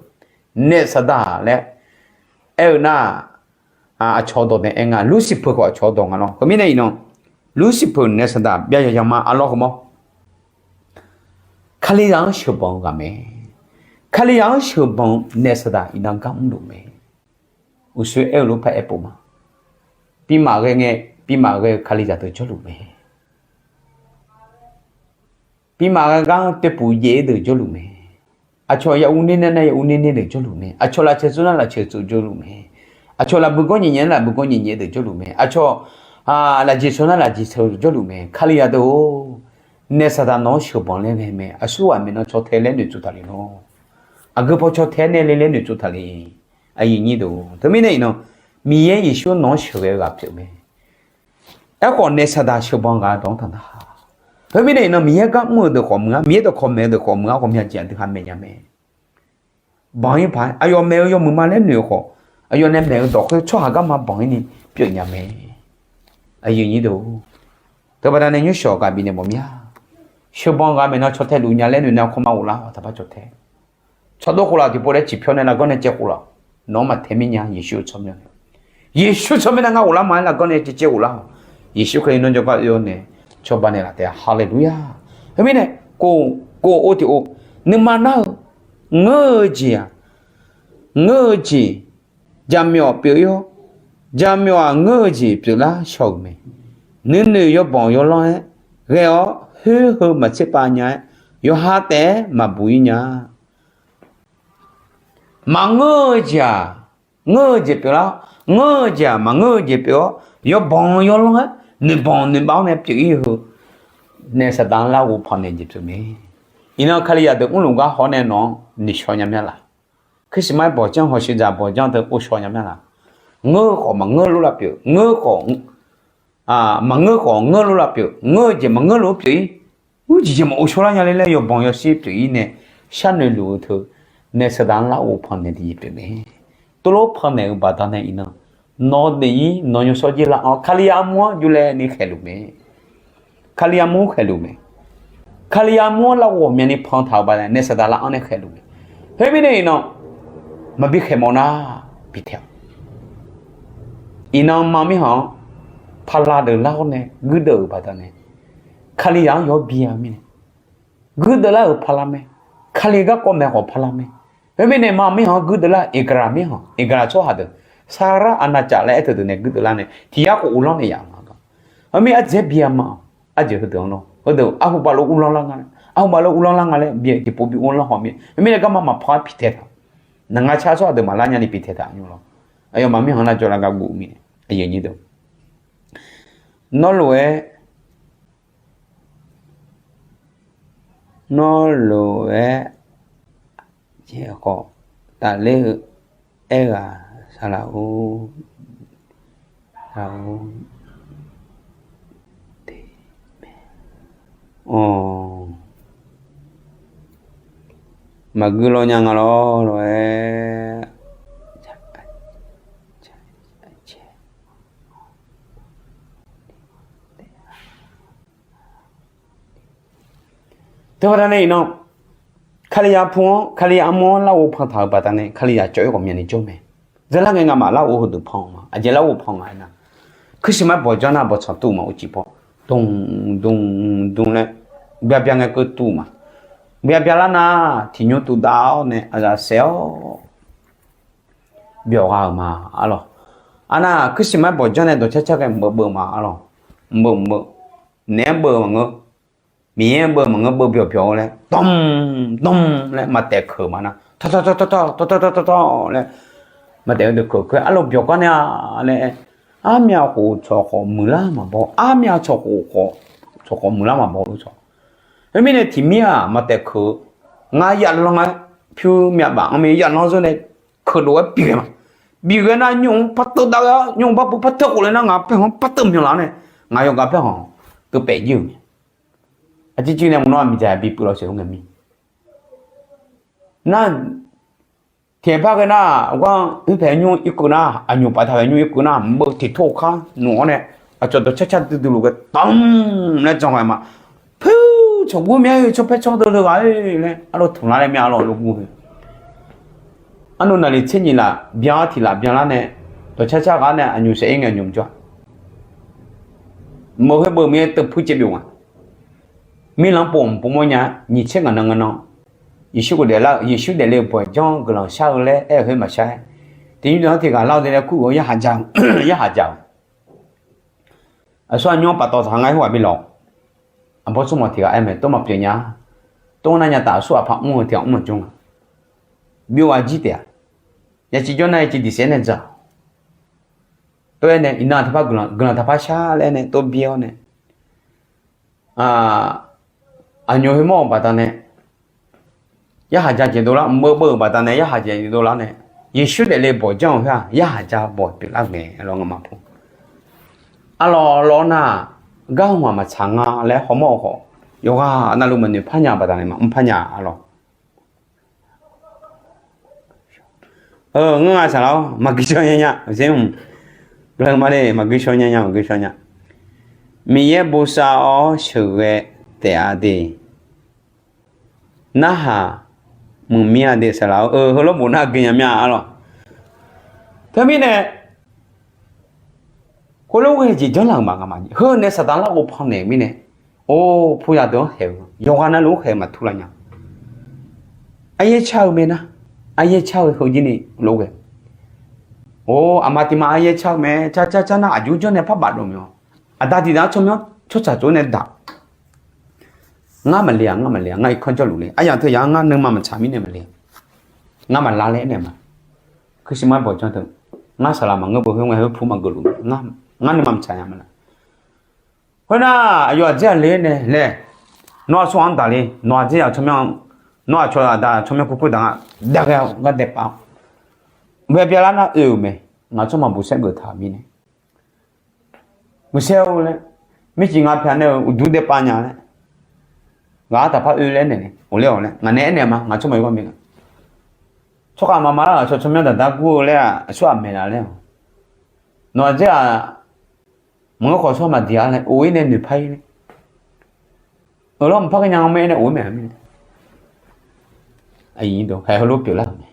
naef saqdaq laer aer-eu nar, aqcawq dawq nae aer nga. Lursifeu khawf aqcawq dawq nga lawr. Khoermirnae iqnan, Lursifeu naef saqdaq byav yawyanqma arlawr heumawr, Kalizaq-anr sheuqbanq-eu ghaq mae. Kalizaq-anr sheuqbanq-eu naef saqdaq iqnan gar mrluf mae. Uqshoe aer-eu lof par aer pov ma. Bimaf ghae ngae, bimaf ghae-eu Kalizaq deuq jawrluf mae. Bimaf ghae gar-anr toeqpuf jaev-ir deuq jawrluf mae. Aqcawq ya uvner nar, ya uvner ner deuq jawrluf mae. Aqcawq lafceuq tsov nar, lafceuq tsov jawrluf mae. Aqcawq lafbui gawr nyaef nyaef nar, lafbui gawr nyaef nyaef deuq jawrluf mae. Aqcawq lafjeq tsov nar, lafjeq tsov jawrluf mae. Kalizaq deuq-or, naef saqdaq nawq-anr sheuqbanq laer ghae mae. Aqsurghaq maeqnan caw tae laer noeqtsov taq le lawr. Aqgeu paw caw tae-aer nae le laer noeqtsov taq le. Aqyuif nyir deuq, teumirnae iqnan, Miqyaer Yeqsur nawq-anr sheuqghae-eu ghaq pyeuf mae. Aerkhawf naef saqdaq sheuqbanq ghaq dawq-anr taq nar, khoermirnae iqnan Miqyaer gar mr-eu deuq khawf meuq-a, Miqyaer dawqkawq maeq-eu deuq khawf meuq-a, ghawqmya jeq aqdui ha maeq nya mae. Banq-ir paq-aer aqyawf maeq-eu yawmuiq ma laer noeq-eu khawf, aqyawf nae maeq-eu dawq khoer tsawrhaq garma banq-ir ni pyeuf nya mae. Aqyuif nyir deuq, Teubaqda nae nymrshawq gaq bifnaeq mawf mir-a. Sheuban ghaq maeqnan caw tae luf nya laer noeq nae khawr ma ghoflar-awq, taqpar caw tae. Tsawrdov khof laf tiqpov laer ciqpyawr nae largawr nae caev khof laf. Nawq-anr maqtae mir nya, Yeqsur-eu tsawrmyanr nae. Yeqsur tsawrmyanr nae ngar ghoflar ma-aer largawr nae caev caev ghoflar-awq. Yeqsur Kali nawr jawrgar oe-awr nae cawba naeqlaf taef-a. Haleluya. Khoermirnae, kov, kov or tiq or, nuima nar-eu ngeur-eu jeq-aq, ngeur-eu jeq jaqmyawf pyeuf-ir-awr, jaqmyawf-aq ngeur-eu jeq pyeuflar shaw-euq mae. Nuinoeq yawbanq yawlanr-aer ghae-awr khoer heu maqtser pav nya-aer, yawqha taef-aer maqbuq-ir nya. Maqngeur-eu jeq-aq, ngeur-eu jeq pyeuflar, ngeur-eu jeq-aq maqngeur-eu jeq pyeuf-awr, yawbanq yawlanr-aer noeqbanq noeqbav-awr nae pyeuf-ir heu nae Saqdaq-anr larghov pannaeq jeq pyeuf mae. Iqnan Kalizaq deuq mrluf gar haw-awr nae nawq-anr noeqshaw nya mir-a laq? Christmas bawqdzanr hawshiqdzaq bawqdzanr teu ghovshaw nya mir-a laq? Ngeur khawf maqngeur lor lavpyeuf, ngeur khawf maqngeur khawf ngeur lor lavpyeuf, ngeur-eu jeq maqngeur lof-aer pyeuf-ir. Uiq jeq jeq maqghovshaw lar nya le laer yawbanq yawshir pyeuf-ir nae sharnoeq luf-eu teu nae Saqdaq-anr larghov pannaeq tiqjeq pyeuf mae. Tov lof pannaeq-eu baqdanae iqnan nawq daef-ir nawq nymrshawr jir lar-awr Kali armur-anr jov laer ni khaeqluf mae. Kali armur khaeqluf mae. Kali armur-anr larghov ghawqmyani pantaq-euq baqdanae nae Saqdaq lar-anr nae khaeqluf mae. Khoermirnae iqnan maqbi khaeq mawf nar bitaeq-awq. Iqnan ma mirkhanq-anr pala deuq lar-awr nae guirdeuv-euq baqdanae Kalizaq-anr yawr bi-a mirnae guirdeuv lar-euq pala mae. Kali garkawv maeq khawf pala mae. Khoermirnae ma mirkhanq-anr guirdeuv lar-euq Iqgaqlaq mirkhanq, Iqgaqlaq tsawrhaq deuq, Saqlaq aqnavcaf laer aer teu deuq nae guirdeuv lar nae tiq yar khof uvlanr naeq yaf-euq ma. Heumirnae ardzaeq-aer bi-a ma-awq. Ardzaeq heudeuq-anr lawr, heudeuq arhu baf lof uvlanr lar nga laer, arhu baf lof uvlanr lar nga laer bi tiqpov bi uvlanr haw mir. Heumirnae garma maqpaw-aer piqtaeq taq. Naq ngar car tsawrhaq deuq maqlar nyani piqtaeq taq nymr lawr. Aqyawfmaf mirkhanq nar jawrlar gar guv-eu mirnae, nawr lof-aer, nawr lof-aer jeq khawf tafler-eu aerghaq saqlaq-or, saqlaq-or, te, maqguir lawr nya nga lawr lof-aer Teubaqda nae iqnan, Kalizaq pu-anr, Kalizaq armur-anr larghov pantaq-euq baqdanae Kalizaq cawv-ir ghawqmyani jawr mae. Dzeurlar ngae ngamaf larghov heudeuq pan-eu ma. Aqjeq larghov pan nga aernar, Christmas bawqdzanr nar bawqtsanq tuv ma, uqcif paw dm dm dm laer byav byav ngae keuv tuv ma. Byav byav lar nar tiqnymr tuvdav-awr nae aqzaf saef-awr byawq gha-euq ma arlawq. Arnar Christmas bawqdzanr nae dawqcar car ghae mqbeuv beuv ma arlawq. Mqbeuv mqbeuv, naeq-aer beuv maqngeur, Miqyaer-anr beuv maqngeur, beuv byawq byawq-eu laer dm dm laer maqtaef keuq ma nar, tawr tawr tawr tawr tawr tawr tawr tawr laer maqtaef-eu deuq keuq keuq-aer arlawq byawq gar nae-a laer, armyav khof tsawq khawf muiqlar maqbaw, armyav tsawq khof khawf, tsawq khawf muiqlar maqbaw lor tsawq. Khoermirnae tiqmir-aq maqtaef keuq-eu, ngar yaf lanr-aer pyur myavbaf-anr mir yaf lanr zeur nae keuqdof-aer bif ghae ma. Bif ghae nar nymr-anr par teuv dav ghae-awr nymr bar bu par teuv khof le nar ngaq paerkhanq-anr par teuv myanlaf-awr nae ngaq yawqghaq paerkhanq teuv paef jir-euq mae. Aqcir cir nae mq nawr-aq miqdzaq bi puiv lawq sheuq-eu ngae mir. Nar, tiqpar ghae nar, gar-anr paeq nymr irkeuv nar, aqnymq paf taq paeq nymr irkeuv nar, mqbeuv tiq tor kar nmq-awr nae, aqcawq dawqcar car duidui luf ghae dm laer jan ghae ma. Puir, tsawqgur myav-eu tsawrpaer tsawrdeuv le ghaq-e laer arlawr tmq lar laer myav arlawr lof gur-eu. Arnav naqliq tser nyiq laf byan-awr tiq laf byanlar nae, dawqcar car ghaq nae aqnymq saef-ir ngae aqnymq jawr-a. Meuq khoer beuv maqngeur, teupuir caev byov nga. Mirlanq pov mq pov mawrnya, nyiq tser ngaq nan ngaq nan, Yeqsur khofdaef lar-eu, Yeqsur daefle-eu bawq janr-anr guiqlanq shar-eu laer aer-eu khoer maqshar-aer, tiq nymr deuq-anr tiq ghaq lar-eu deuq laer kur-eu yarhaq ja-eu, yarhaq ja-eu. Aqsur aqnymr-anr paftawf taq ngar khoerghaq bi lawq. Aqbawr tsawrmawq tiq ghaq aer mae, tov maqpyeuf nya. Tov nar nya taf aqsur aqpaq mr-eu tiq ghaq mr maqjawr nga. Byov ghaq jir taef-a. Yaciv jawr nar yaciv diqsaef nae dzaq. Tov-aer nae iqnan taqpar guiqlanq taqpar shar laer nae tov byaer-awr nae, aqnymq khoermawr-euq baqdanae yarhaq ja jeq dovlar, mqbeuv beuv-euq baqdanae yarhaq ja jeq dovlar nae, Yeqsur daefle bawq janr-euq khoer-aq yarhaq ja bawq pyeuflar ngae lawr ngamaf pu. Arlawr lawr nar-aq, gar hmq-aq maqtsaq nga laer hawmawr-eu khawf, yawqghaq navluf maqnoeq par nya-eu baqdanae maqmr par nya arlawr. Ngeur nga saqlaq-awr maqgui shaw nya nya, maqgui shaw nya nya, maqgui shaw nya. Miqyaer bosav-awr sheuqghae taef-a de. Narhaq muiqmir-a de saqlaq-eu, heulof bof nar gui nya mir-a arlawq. Teumirnae, heulof ghae jeq janrlaf-euq maqnga ma. Heu nae saqdaq larghov pannaeq-eu mirnae, or, puzaq deuq-anr khaeq-eu yawqghaq navluf-anr khaeq-eu maqtur lar nya. Aryaer car-eu mae nar, aryaer car-eu heujir ni lof ghae. Or, aqma tiq ma aryaer car-eu mae, car car car nar aqjox janr nae parbaf dov mae-awq. Aqda tiq daq-anr tsawrmyanr tsawrtsaq tsov nae daq. Ngar maqle-aq, ngar maqle-aq, ngar irkanr jawrluf le. Aryamq teu yaq-anr ngar nuima maqtsaq mirnae maqle. Ngar maqlar laer aernaeq ma. Kurshiq ma bawq janr teu, ngar saqlaq maqngeur beu khoer ngae, heu pu maqgeuf luf, ngar nuima maqtsaq nya ma la. Khoernar, aqyawf aqdzer-aq le nae laer, nawr aqsur-anr daq le, nawq aqdzer-aq tsawrmyanr, nawr aqcawq aqda tsawrmyanr kurkur daq nga, daq ghae-awr gar daepav-awr, bae byalar nar oe-euq mae. Ngaq tsawrmyanr maqbuq saer geuf taq-euq mirnae, maqsaer-eu laer, mircif nga pyaq nae-euq uqduq daepav nya laer, ghaq-anr taqpar oe laer naeq ni, ghofler-awq laer ngaq nae aernaeq ma. Ngaq tsawrmyanr yawgawr mir nga, tsawrkhav maqma lar-aq, aqcawq tsawrmyanr daqdar gur-eu laer-aq, aqsur aqmaeq laf laer-awq. Nawq aqdzer-aq, maqngeur khawf tsawrhaq maqdiq-a laer of-ir nae noeqpar-ir laer, euq lawr maqpar ghae nya-eu mae nae of-ir mae-a mirnae, aqyuif nyiq deuq haeq heulof pyeuflar-euq mae.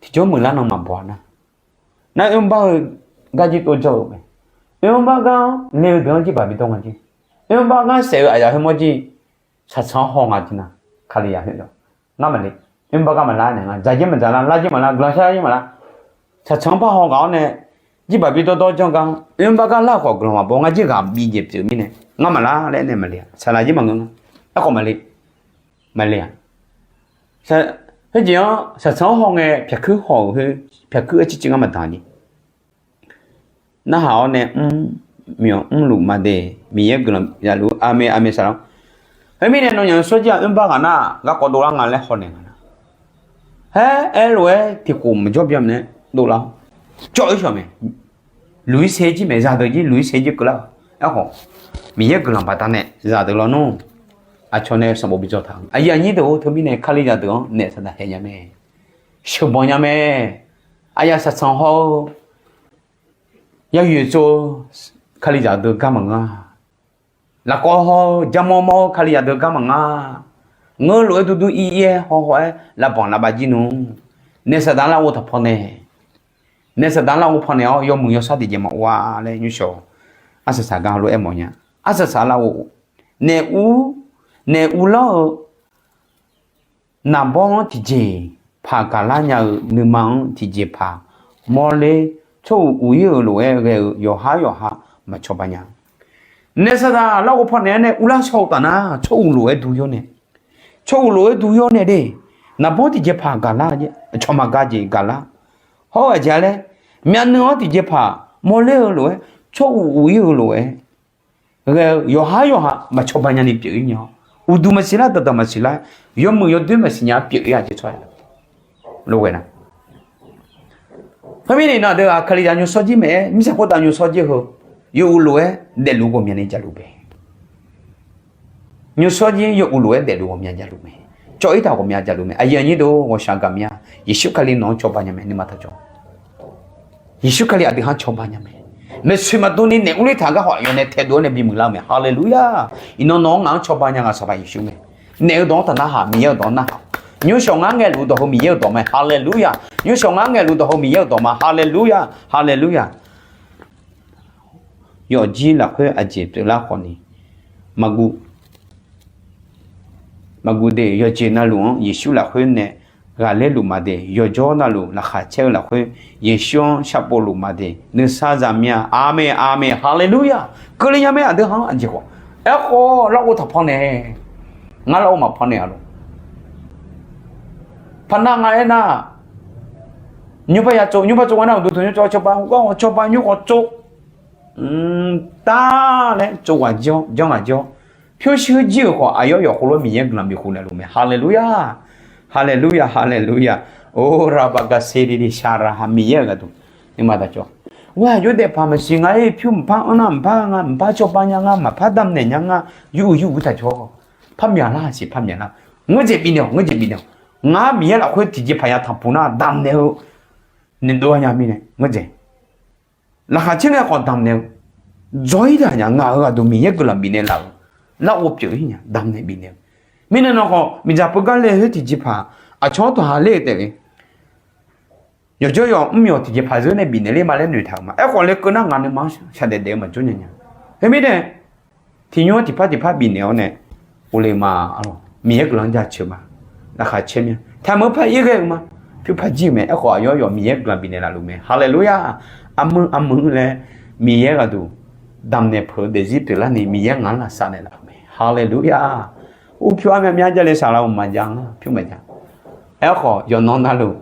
Tiqjawr muiqlar nan maqbaw-a nar, nar oermr bar-eu gar jir tov jawr-euq mae. Oermr bar gar-anr le-eu deuq-anr jirbaq bi dawr nga jir. Oermr bar gar saef-eu aqyaf khoermawr jir, saqtsanq-anr haw nga jir nar, Kalizaq khoer-aq, ngar maqle. Oermr bar gar maqlar naeq nga, dzaq jir maqdzaq lar, lar jir maqlar, guiqlanq shar jir maqlar. Saqtsanq-anr par haw ghaq-awr nae, jirbaq bi dawrdawr janr gar-anr oermr bar gar lar-euq khawf guiqlanq maqbaw nga jir ghaq bi jeq pyeuf mirnae, ngar maqlar laer nae maqle-aq, saqlaq jir maqngeur nga. Aerkhawf maqle, maqle-aq. Khoerjeq-anr saqtsanq-anr haw ngae pyaqkuir haw-euq khoer, pyaqkuir-aer ciqciv ngar maqdanq ni. Narhaq-awr nae mr, myawq mrluf ma de, Miqyaer guiqlanq ya luf-ur, aqmeq aqmeq saqlaq. Khoermirnae nawnyaf-eu shawrjir-aq oermr bar ghaq nar garkawv dovlar nga laer haw naeq nga nar, haer aerlof-aer tiqkhof maqjawr byan nae dovlar-awr, cawv-ir shawq mae. Luq-ir ser jir mae, zaqdeuq jir luq-ir ser jir keuvlar-awq. Aerkhawf, Miqyaer guiqlanq baqdanae zaqdeuq lawnmr, aqcawq nae sanqbof bi dzaw taq-eu. Aqyuif aqnyir deuq-or, teumirnae Kalizaq deuq-anr naef saqdaq haeq nya mae. Sheuqbanq nya mae. Aqyaf saqtsanq haw-eu, yayoeq tsov-eu, Kalizaq deuq gar maqngeur-a. Lafkawv haw-eu, jarmawr mawr-eu Kalizaq deuq gar maqngeur-a. Ngeur lof-aer durdur ir ir-aer haw haw-aer lavbanq lavbav jir nmr. Naef saqdaq larghov taqpaw nae, naef saqdaq larghov paw naeq-awr yawmuiq yawshar tiqjeq maqov-a laer nymrshawq arsaq saq gar lof-aer mawf nya. Arsaq saq larghov, naef ur, naef uvlanr-eu naqbawr-anr tiqjeqpaq gaqlar nya-eu nuima-anr tiqjeqpaq mawrler, tsawruq uq-ir-euq lof-aer ghae-eu yawqhar yawqha maqcawba nya. Naef saqdaq larghov paw naeq-aer nae uvlar shaw-eu taf nar, tsawruq lof-aer du yawr nae, tsawruq lof-aer du yawr nae de, naqbawr tiqjeqpaq gaqlar, cawq maqga jeq gaqlar. Hawr-eu aqjeq-a laer, myavnuiv-anr tiqjeqpaq mawrler-eu lof-aer, tsawruq uq-ir-eu lof-aer ghae-eu yawqhar yawqha maqcawba nyani pyeuf-ir nya-awr, uqduq maqsiq lar, daqdaq maqsiq lar, yawmuiq yawdoer maqsiq nya-aer pyeuf-ir-a jeq tsawrhaq lof-aer nar. Khoermirnae iqnan aqdui-aq Kalizaq nymrshawr jir maeq-aer, mirtsaq khoertav nymrshawr jir heu, yawuiq lof-aer daefluf ghawqmyani jaluf bae. Nymrshawr jir yawuiq lof-aer daefluf ghawqmya jaluf mae. Cawv-ir taq ghawqmya jaluf mae. Aqyuif aqnyir deuq-or, ghawqshaq gaqmya, Yeqsur Kali nawq-anr cawba nya mae, nuima taq cawv. Yeqsur Kali aqdui-anr cawba nya mae. Maeqtsoeq maqdov ni naef urler taq gar khawf aqyawf nae taedov-awr nae bimuiq lar-eu mae. Haleluya! Iqnan nawq-anr ngaq-anr cawba nya ngaq Sanqpaq Yeqsur mae. Naef-eu dawq-anr taq narhaq, Miqyaer-euq dawq-anr narhaq. Nymrshawq ngar ngaeqluf dawq heu Miqyaer-euq dawq mae. Haleluya! Nymrshawq ngar ngaeqluf dawq heu Miqyaer-euq dawq ma. Haleluya! Haleluya! Yawfjir lafkhoer aqjeq pyeuflar khawf ni, maqguv, maqguv de. Yawqjeq navluf-anr Yeqsur lafkhoer nae ghaqler luf ma de. Yawqjawr navluf laqkhaq caer-eu lafkhoer Yeqsur-anr sharpov luf ma de. Nuisar zaqmya. Aqmeq, aqmeq, haleluya. Keuvle nya mae aqdui-anr aqjeq khawf. Aerkhawf larghov taqpaw nae, ngar larghov maqpaw nae-a lor. Paqnav nga aernar, nymrpar ya tsov, nymrpar tsov nga nar uqduq tanqnymr tsov, cawba gar cawba nymr khawf tsov. Mqtav laer tsov ghaq janr ghaq janr. Pyurshuir jir-euq khawf aqyawf yawf khoerlof-aer Miqyaer guiqlanq bifkhof naeq luf mae. Haleluya! Haleluya! Haleluya! Or, rabaqgaqse dede shaqraq ha Miqyaer-euq gharduq. Nuima taq cawv. Ghaq jawr daefpaq maqsiq nga-ir, pyur mqpar anr nar mqpar nga, mqpar cawba nya nga, maqpar damnaeq nya nga, yur-eu yur-eu taq cawv. Parmyaq lar siq parmyaq lar. Ngeurjeq bifnaeq-awq, ngeurjeq bifnaeq-awq. Ngar Miqyaer lafkhoer tiqjeqpaq ya tanqpuq nar damnaeq-eu noeqdov-a nya mirnae ngeurdzaeq. Laqkhaq caer ngae khawf damqnaeq-eu. Dzawr-ir taq nya, ngaq-euq aqduq Miqyaer guiqlanq bifnaeq laf-euq larghov pyeuf-ir nya, damnaeq bifnaeq-eu. Mirnae nawkhawf miqdzaq peugar le khoer tiqjeqpaq aqcawq-anr tawqha ler-eu taef-a. Yawqjawr yawq mr yawq tiqjeqpaq zeur nae bifnaeq ler ma laer noeqtaq-euq ma. Aerkhawf lekeuv nar ngaq nuima-anr shaqdaef daef-eu maqjawr nya nya. Khoermirnae, tiqnymr tiqpar tiqpar bifnaeq-awr nae, ghofle ma arlawq, Miqyaer guiqlanq-anr jaceuq ma. Laqkhaq caer mir-a, taqmeuq par ir ghae-eu ma. Pyur par jir-eu mae. Aerkhawf aqyawf yawf Miqyaer guiqlanq bifnaeq laf luf mae. Haleluya! Armur armur-anr laer Miqyaer ghaqduq damnaeq peuq-eu daefzir pyeuflarni Miqyaer ngaq-anr lafsaf naeqlaf-euq mae. Haleluya! Urpyur armyav myav jale saqlaq-euq maqjav nga, pyur maqjav. Aerkhawf yawqnan navluf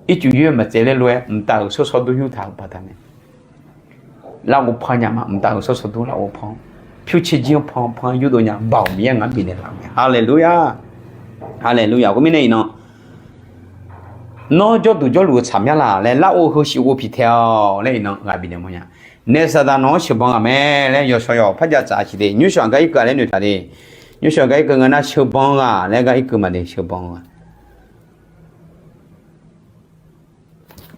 ircuf yoer-eu maqtsaev ler lof-aer mqtav-euq sawr sawr dur yurtaq-euq baqdanae larghov pan nya ma. Mqtav-euq sawr sawr dur larghov pan, pyur tser jir-anr pan pan yurdov nya. Baoq Miqyaer ngaq-anr bifnaeq laf-eu mae. Haleluya! Haleluya! Khoermirnae iqnan, nawr jawrduq jawrluf-eu tsaq myanr laf laer larghov heu shif ghov piq taeq-awq laer iqnan ghaq bifnaeq mawrnya. Naef saqdaq nawq-anr sheuqbanq ghaq mae laer yawshawr yawq par jav tsaf siq de. Nymrshawq gar irkeuv-a laer noeqtaq de. Nymrshawq gar irkeuv ngeur nar sheuqbanq ghaq laer gar irkeuv ma de. Sheuqbanq ghaq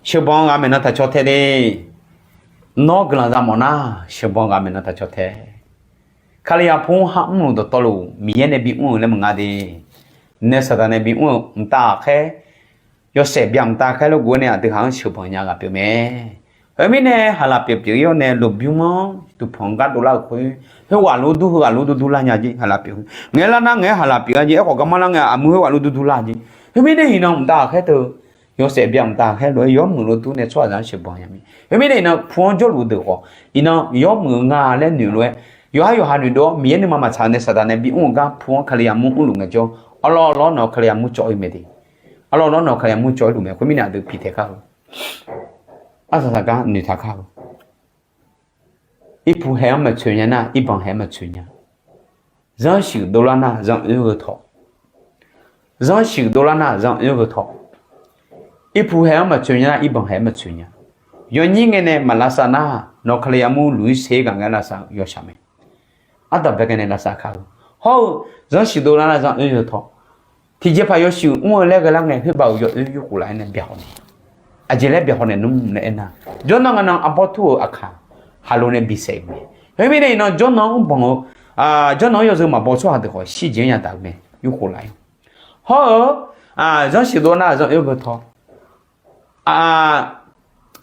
sheuqbanq ghaq maeqnan taq caw tae de. Nawr guiqlanq za mawf nar sheuqbanq ghaq maeqnan taq caw tae. Kalizaq pu-anr har mrluf dawqtawvluf Miqyaer nae bimr-eu laer maqnga de. Naef saqdaq nae bimr-eu mqtav ghaqkhaer, yawshaef bya mqtav khaer lof guv-aer nae aqdui haq-anr sheuqbanq nya ghaq pyeuf mae. Khoermirnae haqlaq pyeuf pyeuf-ir-awr nae lmqbymr-anr duqpanq gar dovlar-euq khoer, khoerghaq lof dur heughaq lof dur durlar nya jeq haqlaq pyeuf. Ngaeq-aer lar nar ngaeq-aer haqlaq pyeuf-a jeq, aerkhawf garma lar ngae aqmur khoerghaq lof dur durlar jeq. Khoermirnae iqnan mqtav ghaqkhaer teu, yawshaef bya mqtav khaer lof-aer yawmuiq lof dur nae tsawrhaqzaq-anr sheuqbanq nya mae. Khoermirnae iqnan pu-anr jawrluf deuq khawf, iqnan yawmuiq nga laer noeq lof-aer, yawqhar yawqha noeqdov-awr Miqyaer nuima maqtsaq naef saqdaq nae bimr-eu gar pu-anr Kalizaq mur mrluf ngaejawr, arlawr lawr nawq-eu Kalizaq mur cawv-ir mae de. Arlawr lawr nawq-eu Kalizaq mur cawv-ir luf mae. Khoermirnae aqdui piqtaeq kar-eu, arsaq saqgar noeqtaq kar-eu, irpu hae-anr maqtsoeq nya nar irbanq hae-anr maqtsoeq nya. Zanrsiq dovlar nar zanr oer heu tawq. Zanrsiq dovlar nar zanr oer heu tawq. Irpu hae-anr maqtsoeq nya nar irbanq hae-anr maqtsoeq nya. Yawnyir ngae nae maq lavsav nar, nawq Kalizaq mur luf-ir ser ghaq ngae lavsav yawshaq mae. Ardanq bae ngae nae lavsav kar-eu. Hawr-eu, zanrsiq dovlar nar zanr oer heu tawq. Tiqjeqpaq yawshuif mr-eu laer ghae lar ngae, khoerbav-euq yawoer yurkhof laf-aer nae byaqhaw nae, aqjeq laer byaqhaw naeq nmr laer aernar, jawrnan nganan arbawr tur-euq aqkaq haqlo nae bisaef-euq mae. Khoermirnae iqnan jawrnan-anr banq-eu, jawrnan-anr yawzeu maqbaw tsawrhaq deuq khawf shirjeq-anr yadaq-eu mae, yurkhof laf-aer. Hawr-eu, zanrsiq dovlar nar zanr oer heu tawq.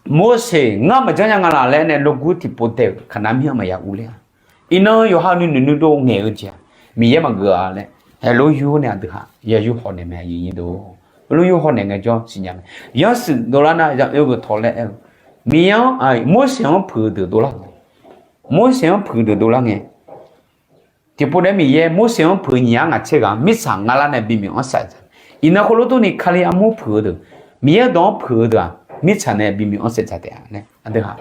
Morseq ngar maqjanr nya nga laf laer nae logur tiqpov daef-euq Kaqnav mir-anr maqya urler-a. Iqnan yawqha nuinoeq nuidov ngaeq-eu jeq-aq, Miqyaer maqgeuf-a laer, haeqlof yur nae aqdui haq ya yur haw naeq mae, aqyuif nyir deuq. Lof yur haw naeq ngaejawr siqnya mae. Zanrsiq dovlar nar zanr oer heu tawq laer aer-eu, Miqyaer-anr, Morseq-anr puiq-eu deuq dovlar-euq mae. Morseq-anr puiq-eu deuq dovlar ngae, tiqpov daef Miqyaer Morseq-anr puiq-eu nyiq-ar ngaq tser ghaq mirtsaq nga lar nae bimyawf-anr saef-eu. Iqnan khoerlof durni Kali armur puiq-eu deuq, Miqyaer dawq-anr puiq-eu deuq-aq, mirtsaq nae bimyawf-anr saef dzaq taef-a laer aqdui haq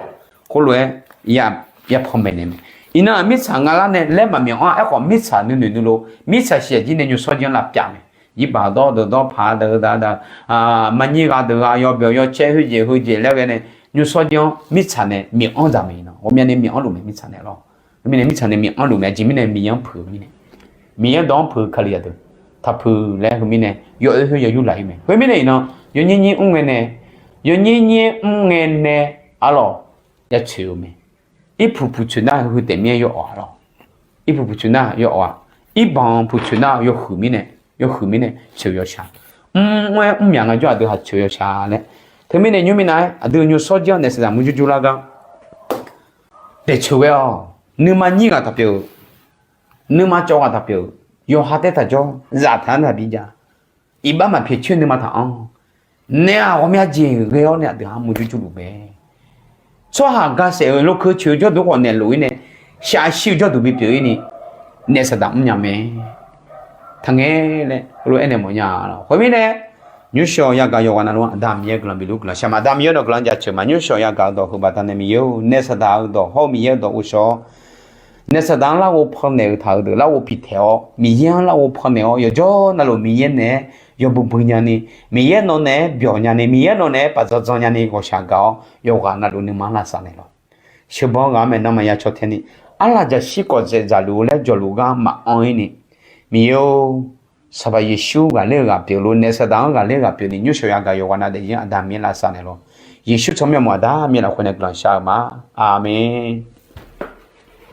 khoerlof-aer ya panmaeq naeq mae. Iqnan-aq mirtsaq nga lar nae laer maqmyawf-anr, aerkhawf mirtsaq nuinoeq nuilov mirtsaq shiq aqjir nae nymrshawr jir-anr lavpyav mae. Jirbaq dawr deuq dawr paq deuq daq daq, maqnyir ghaq deuq ghaq yawbyawq yawcaer khoerjeq heujeq laer ghae nae, nymrshawr jir-anr mirtsaq nae myawf-anr dzaq mae. Iqnan ghawqmyani myawf-anr luf mae, mirtsaq nae lawr. Khoermirnae mirtsaq nae myawf-anr luf mae, aqjeq mirnae Miqyaer-anr puiq-eu mirnae, Miqyaer dawq-anr puiq-eu Kalizaq deuq taq puiq laer heumirnae yawoer khoer ya yurlaf-ir mae. Khoermirnae iqnan yawnyir nyir mr ngae nae, yawnyir nyir mr ngae nae, arlawq, ya tsoeq-eu mae. Irpuq puq tsoeq nar heu taef mir-aer yawawq-a lawr. Irpuq puq tsoeq nar yawawq-a. Irbanq puq tsoeq nar yawhuiq mirnae, yawhuiq mirnae tsoeq yawshaq. Mr mr-aer mr myaq ngaejawr aqdui haq tsoeq yawshaq laer. Teumirnae nymr minav-aer aqdui nymrshawr jir-anr naef saqdaq murjur jur lar gar daefcoeq ghae-awq. Nuima nyir ghaq taq pyeuf-eu, nuima cawv ghaq taq pyeuf-eu, yawqha taer taq jawr, zaftaq-anr taq bijav, iqbax maqpyaeq coer nuima taq-anr, naef-aq ghawqmya jeq ghae-awr nae aqdui-anr murjur jurluf mae. Tsawrhaq ga saef-euq lokeu coeq-eu jawrduq khawf naeqlof-ir nae, shaqshir-eu jawrduq bipyeuf-ir ni, naef saqdaq mrnya mae. Taqngae laer heulof-aer naeq mawfnya lawq. Khoermirnae, nymrshawq yagaq yawqghaq navluf-anr Aqda Miqyaer guiqlanq bifluf guiqlanq shar ma. Aqda Miqyaer dawq guiqlanq jaceuq ma. Nymrshawq yagaq-eu dawq heu baqdanae Miqyaer-or, naef saqdaq-eu dawq hawr-eu Miqyaer-eu dawq ghovshaw-awr, naef saqdaq-anr larghov pannaeq-eu taq-eu deuq larghov piqtaeq-awr, Miqyaer-anr larghov pannaeq-awr, yawqjawr navluf Miqyaer naeq-aer yawbui bui nyani, Miqyaer nawq naeq-aer byawq nyani, Miqyaer nawq naeq-aer paf dzandzan nyani ghawqshaq gaq-awr, yawqghaq navluf nuima-anr lavsav naeq lawq. Sheuqbanq ghaq maeqnan maqya caw tae ni, arlaqjaqshir kawf dzaeq dzaqluf-eu laer jawqluf gar maqanr-ir ni, Miqyaer-or, Sanqpaq Yeqsur ghaqler-eu ghaq pyeuf lof, naef saqdaq-anr ghaqler-eu ghaq pyeuf ni, nymrshawq yagaq yawqghaq nav daefzir-anr Aqda Miqyaer lavsav naeq lawq. Yeqsur tsawrmyanr mawf Aqda Miqyaer lafkhoer nae guiqlanq shar-eu ma. Aqmeq.